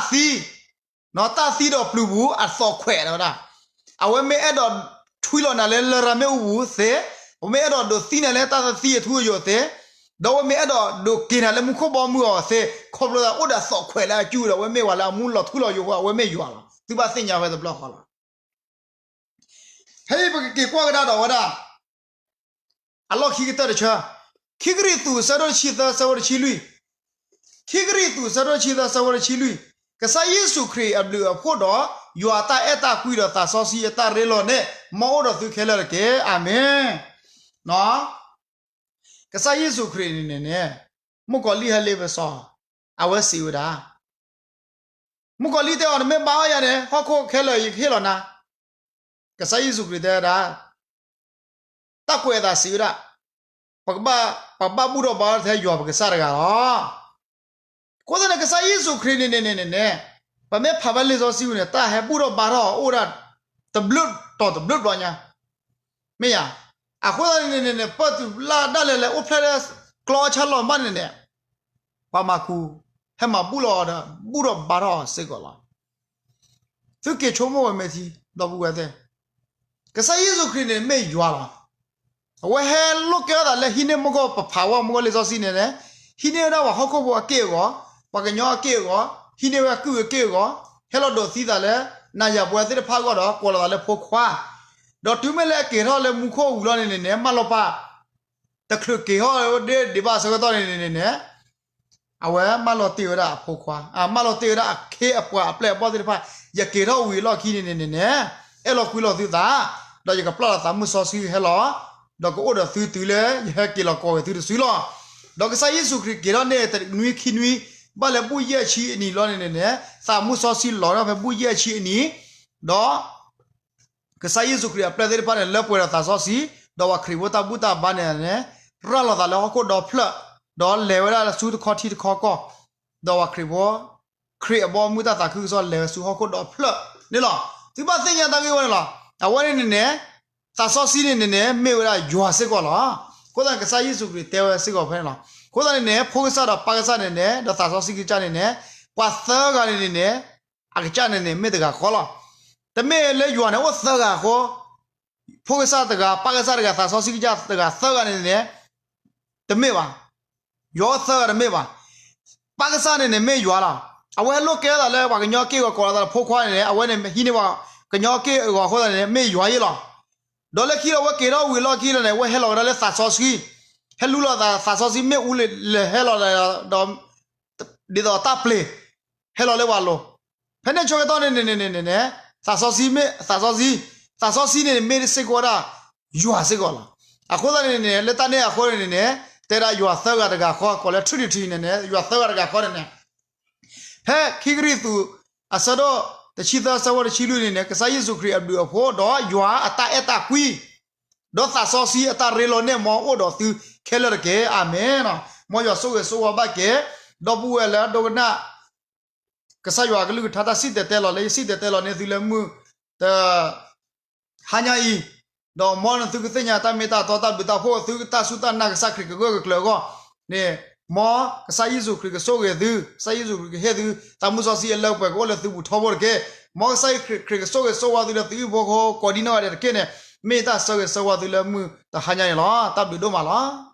တၢ်သံဒီးပျုၤပူၤအသီၣ်ခွဲးဝဲဒၣ်, အဝဲမ့ၢ်အဲၣ်ဒိးထွံလီၤနၤလၢလရာ်မ့ၣ်အူပူၤသ့, အဝဲမ့ၢ်အဲၣ်ဒိးဒိးသံနၤလၢတၢ်သံအထူအယိာ်သ့, ဒီးအဝဲမ့ၢ်အဲၣ်ဒိးဒိးက့ၤနၤလၢမူခိၣ်ဘီမုၢ်အီၤသ့, ခီဖျိသးအိၣ်ဒီးသီၣ်ခွဲးလၢအစုဒီး အဝဲမ့ၢ်ပှၤလၢအမူလီၤထူလီၤယိာ်အဃိ အဝဲမ့ၢ်ယွၤလီၤ. သုဘၣ်သ့ၣ်ညါဝဲတဘျီဃီလီၤ. ဖဲအံၤပကက့ၤကွၢ်ကဒါဒီးဝဲဒၣ် အလီၢ်ခံကတၢၢ်တဆၢ, ခံကရံၣ်သူး ဆၢဒိၣ်တဆံသၢ ဆၢဖိတဆံလွံၢ်, ခံကရံၣ်သူး ဆၢဒိၣ်တဆံသၢ ဆၢဖိတဆံလွံၢ်, ကစၢ်ယ့ၣ်ၡူးခရံာ်အဘျုးအဖှိၣ်ဒီး ယွၤအတၢ်အဲၣ်တၢ်ကွံဒီးသးစီဆှံအတၢ်ရ့လိာ်န့ၣ် မ်အိၣ်ဒီးသုခဲလၢာ်တက့ၢ်. အၤမ့ၣ်. ကစၢ်ယ့ၣ်ၡူးခရံာ်န့ၣ်န့ၣ်န့ၣ် မုၣ်ကီၤလံၢ်ဟဲလ့ပစီ, အဝဲစံးဝဲဒၣ်, မုၣ်ကီၤလံၢ်တဲအီၤ နမ့ၢ်ဘါအီၣ်ယၤန့ၣ် ဟီၣ်ခိၣ်ခဲလၢာ်ယကဟ့ၣ်လီၤနၤ. ကစၢ်ယ့ၣ်ၡူးခရံာ်တဲဝဲဒၣ်, တၢ်ကွဲးအသးစံးဝဲဒၣ်, ပကဘၣ်, ပကဘၣ်ဘူၣ်ထီၣ်ဘါထီၣ်ထဲယွၤပကစၢ်တဂၤလီၤ. အဃိသတးန့ၣ် ကစၢ်ယ့ၣ်ၡူးခရံာ်န့ၣ်န့ၣ်န့ၣ်န့ၣ် ပမ့ၢ်ဖးဘၣ်လံာ်စီဆှံဝံၤန့ၣ် တၢ်ဟဲဘူၣ်ထီၣ်ဘါထီၣ်အီၤအိၣ်ဝဲဒၣ် တဘျုးတီၤတဘျုးဘျီညါ မ့ၢ်ယါ. အဃိသတးန့ၣ်န့ၣ်န့ၣ် ပၢၢ်တုၤလၢ်ဒၣ်လဲာ်လၢအိၣ်ဖျဲၣ်လၢကျီအဆၣ်လီၤမးန့ၣ်န့ၣ် ပှၤမၤကူ ဟဲမၤဘူၣ်လီၤအီၤဒီး ဘူၣ်ထီၣ်ဘါထီၣ်အီၤစ့ၢ်ကီးလီၤ. သုက့ၤဆိကမိၣ်ဝဲမ့ၢ်ထံ ဒီပုၢ်ဝဲၢ်သ့ၣ်, ကစၢ်ယ့ၣ်ၡူးခရံာ်န့ၣ်မ့ၢ်ယွၤလီၤ. အဝဲဟဲလိာ်ကဲထီၣ်သးလၢဟံးန့ၢ်မုၢ်ဂီၢ် ပဖးဝဲမုၢ်ဂီၢ်လံာ်စီဆှံန့ၣ်န့ၣ်, ဟံးန့ၢ်ဝဲဒၣ်ပှၤဟီၣ်ခိၣ်ဖိအက့ၢ်အဂီၤ, ပှၤကညီအက့ၢ်အဂီၤ, ဟံးန့ၢ်ဝဲအကုၢ်အက့ၢ်အဂီၤ, ဟဲလီၤဒိးသံသးလၢ နၤယၤပဝဲသ့ၣ်တဖၣ်အဂီၢ်ဒီး ကိးလီၤသးလၢဖိခွါ, ဒီးတုၤမ့ၢ်လၢအက့ၤထီၣ်လၢမူခိၣ်အပူၤလီၤန့ၣ်န့ၣ်န့ၣ် မၢလီၤပာ် တချုးက့ၤထီၣ်ဒံးဘၣ်အဆၢကတီၢ်န့ၣ်န့ၣ်န့ၣ်န့ၣ် အဝဲမၢလီၤတ့ၢ်ဝဲဒၣ်အဖိခွါ, မၢလီၤတ့ၢ်ဝဲဒၣ်အခ့အပှၤအပျဲၢ်အဘီၣ်သ့ၣ်တဖၣ်, ယက့ၤထီၣ်ဝံၤအလီၢ်ခံန့ၣ်န့ၣ်န့ၣ်, အဲၣ်လီၤကွံလီၤသုသး, ဒီးယကပျၢ်လီၤသးမုၢ်စီဆှံဟဲလီၤ, ဒီးကအိၣ်ဒီးသုတုၤလၢယဟဲက့ၤလီၤကိးက့ၤသုတစုလီၤ. ဒီးကစၢ်ယ့ၣ်ၡူးခရံာ်က့ၤထီၣ်န့ၣ်တနွံခံနွံ, ဘၣ်လၢဘူၣ်ယဲၢ်ဆံအနံၤလီၤန့ၣ်န့ၣ်န့ၣ်, သးမုၢ်စီဆှံလီၤထီၣ်ဖဲဘူၣ်ယဲၢ်ဆံအနံၤ, ဒီး ကစၢ်ယ့ၣ်ၡူးခရံာ်အပျဲၢ်သ့ၣ်တဖၣ်န့ၣ် လၢပှဲၤဒီးသးစီဆှံ, ဒီးပှၤခရံာ်ဖိတၢ်ဘူၣ်တၢ်ဘါန့ၣ်န့ၣ်, ရၤလီၤသးလၢဟီၣ်ခိၣ်ဒီဖျၢၣ်, ဒီးလဲၤဝဲဒၣ်လၢဆူတခီထံတခီကီၢ်, ဒီးပှၤခရံာ်ဖိ, ခရံာ်အဘီအမုၢ်တၢ်သးခုကစီၣ်လဲၤဝဲဆူဟီၣ်ခိၣ်ဒီဖျၢၣ်န့ၣ်လီၤ. သုဘၣ်သ့ၣ်ညါတၢ်ဂ့ၢ်ဝဲန့ၣ်လီၤ. အဝဲန့ၣ်န့ၣ်န့ၣ်, သးစီဆှံန့ၣ်န့ၣ်န့ၣ် မ့ၢ်ဝဲဒၣ်ယွၤစ့ၢ်ကီးလီၤ. အဃိသတးန့ၣ် ကစၢ်ယ့ၣ်ၡူးခရံာ်တဲဝဲစ့ၢ်ကီးဖဲန့ၣ်လီၤ. အဃိသတးန့ၣ်န့ၣ် ဖိကစၢ်ဒီးပၢ်ကစၢ်န့ၣ်န့ၣ် ဒီးသးစီဆှံကစၢ်န့ၣ်န့ၣ်, ပှၤသၢဂၤန့ၣ်န့ၣ်န့ၣ် အကစၢ်န့ၣ်န့ၣ် မ့ၢ်တဂၤဃီလီၤ. တမ့ၢ်လၢယွၤန့ၣ်အိၣ်သၢဂၤအဃိ, ဖိကစၢ်တဂၤ, ပၢ်ကစၢ်တဂၤ, သးစီဆှံကစၢ်တဂၤ သၢဂၤန့ၣ်န့ၣ်, တမ့ၢ်ဘၣ်. ယွၤအိၣ်သၢဂၤတမ့ၢ်ဘၣ်. ပၢ်ကစၢ်န့ၣ်န့ၣ်မ့ၢ်ယွၤလီၤ. အဝဲဟဲလိာ်ကဲထီၣ်သးလၢပှၤကညီအက့ၢ်အဂီၤ ကိးလီၤသးလၢဖိခွါန့ၣ်န့ၣ်, အဝဲန့ၣ်ဟံးန့ၢ်ပှၤကညီအက့ၢ်အဂီၤအဃိသတးန့ၣ် မ့ၢ်ယွၤယ့ၣ်လီၤ. ဒီးလၢခံဒီးအဝဲက့ၤထီၣ်ဝံၤအလီၢ်ခံန့ၣ် အဝဲဟဲလီၤကဒါလၢသးစီဆှံ, ဟဲလူလီၤသးသးစီဆှံမ့ၣ်အူလၢဟဲလီၤဒီး ဒ်သိးတၢ်ပျ့ၤ ဟဲလီၤလၢပှၤလိၤ. ဖဲန့ၣ်ဆၢကတီၢ်န့ၣ်န့ၣ်န့ၣ်န့ၣ်န့ၣ်, သးစီဆှံမ့ၢ်သးစီဆှံ, သးစီဆှံန့ၣ်မ့ၢ်စ့ၢ်ကီးဝဲဒၣ်ယွၤစ့ၢ်ကီးလီၤ. အဃိသတးန့ၣ်န့ၣ် လၢတၢ်န့ၣ်အဃိန့ၣ်န့ၣ်န့ၣ်, တဲဒၣ်ယွၤသၢဂၤတဂၤဃီ ကိးလၢ Trinity န့ၣ်န့ၣ် ယွၤသၢဂၤတဂၤဃီန့ၣ်န့ၣ်, ဖဲခံကရံၣ်သူး အဆၢဒိၣ်တဆံသၢ အဆၢဖိတဆံလွံၢ်န့ၣ်န့ၣ် ကစၢ်ယ့ၣ်ၡူးခရံာ်အဘျုးအဖှိၣ် ဒီးယွၤအတၢ်အဲၣ်တၢ်ကွံ ဒီးသးစီဆှံအတၢ်ရ့လိာ်န့ၣ် မ်အအိၣ်ဒီးသုခဲလၢာ်တက့ၢ်. အၤမ့ၣ်. မ်ယွၤဆိၣ်ဂ့ၤဆိၣ်ဝါဘၣ်က့ၤ ဒီပုၢ်ဝဲၢ်လၢဒိကနၣ် ကစၢ်ယွၤအကလုၢ်ကထါတၢ်စံၣ်တဲၤတဲလီၤလၢယစံၣ်တဲၤတဲလီၤန့ၢ်သုလၢမုၢ်တ ဟါညါအံၤ, ဒီးမ်နသုကသ့ၣ်ညါတၢ်မ့ၢ်တၢ်တီတၢ်ဘျုးတၢ်ဖှိၣ် သုတၢ်စူၢ်တၢ်နာ်ကစၢ်ခရံာ်ကဂၢၢ်ကကျၢၤအဂီၢ်န့ၣ်, မ်ကစၢ်ယ့ၣ်ၡူးခရံာ်ကဆိၣ်ဂ့ၤသု, ကစၢ်ယ့ၣ်ၡူးခရံာ်ကဟ့ၣ်သု သးမုၢ်စီဆှံအလၢပှဲၤကအိၣ်လၢသုပူၤထီဘိတက့ၢ်. မ်ကစၢ်ခရံာ်ကဆိၣ်ဂ့ၤဆိၣ်ဝါသုလၢသုဟံၣ်ဖိဃီဖိကိးဒံနီၢ်ဂၤဒဲးတက့ၢ်န့ၣ်, မ့ၢ်တၢ်ဆၢဂ့ၤဆၢဝါသုလၢမုၢ်တဟါညါန့ၣ်လီၤ. တၢ်ဘျုးဒိၣ်မးလီၤ.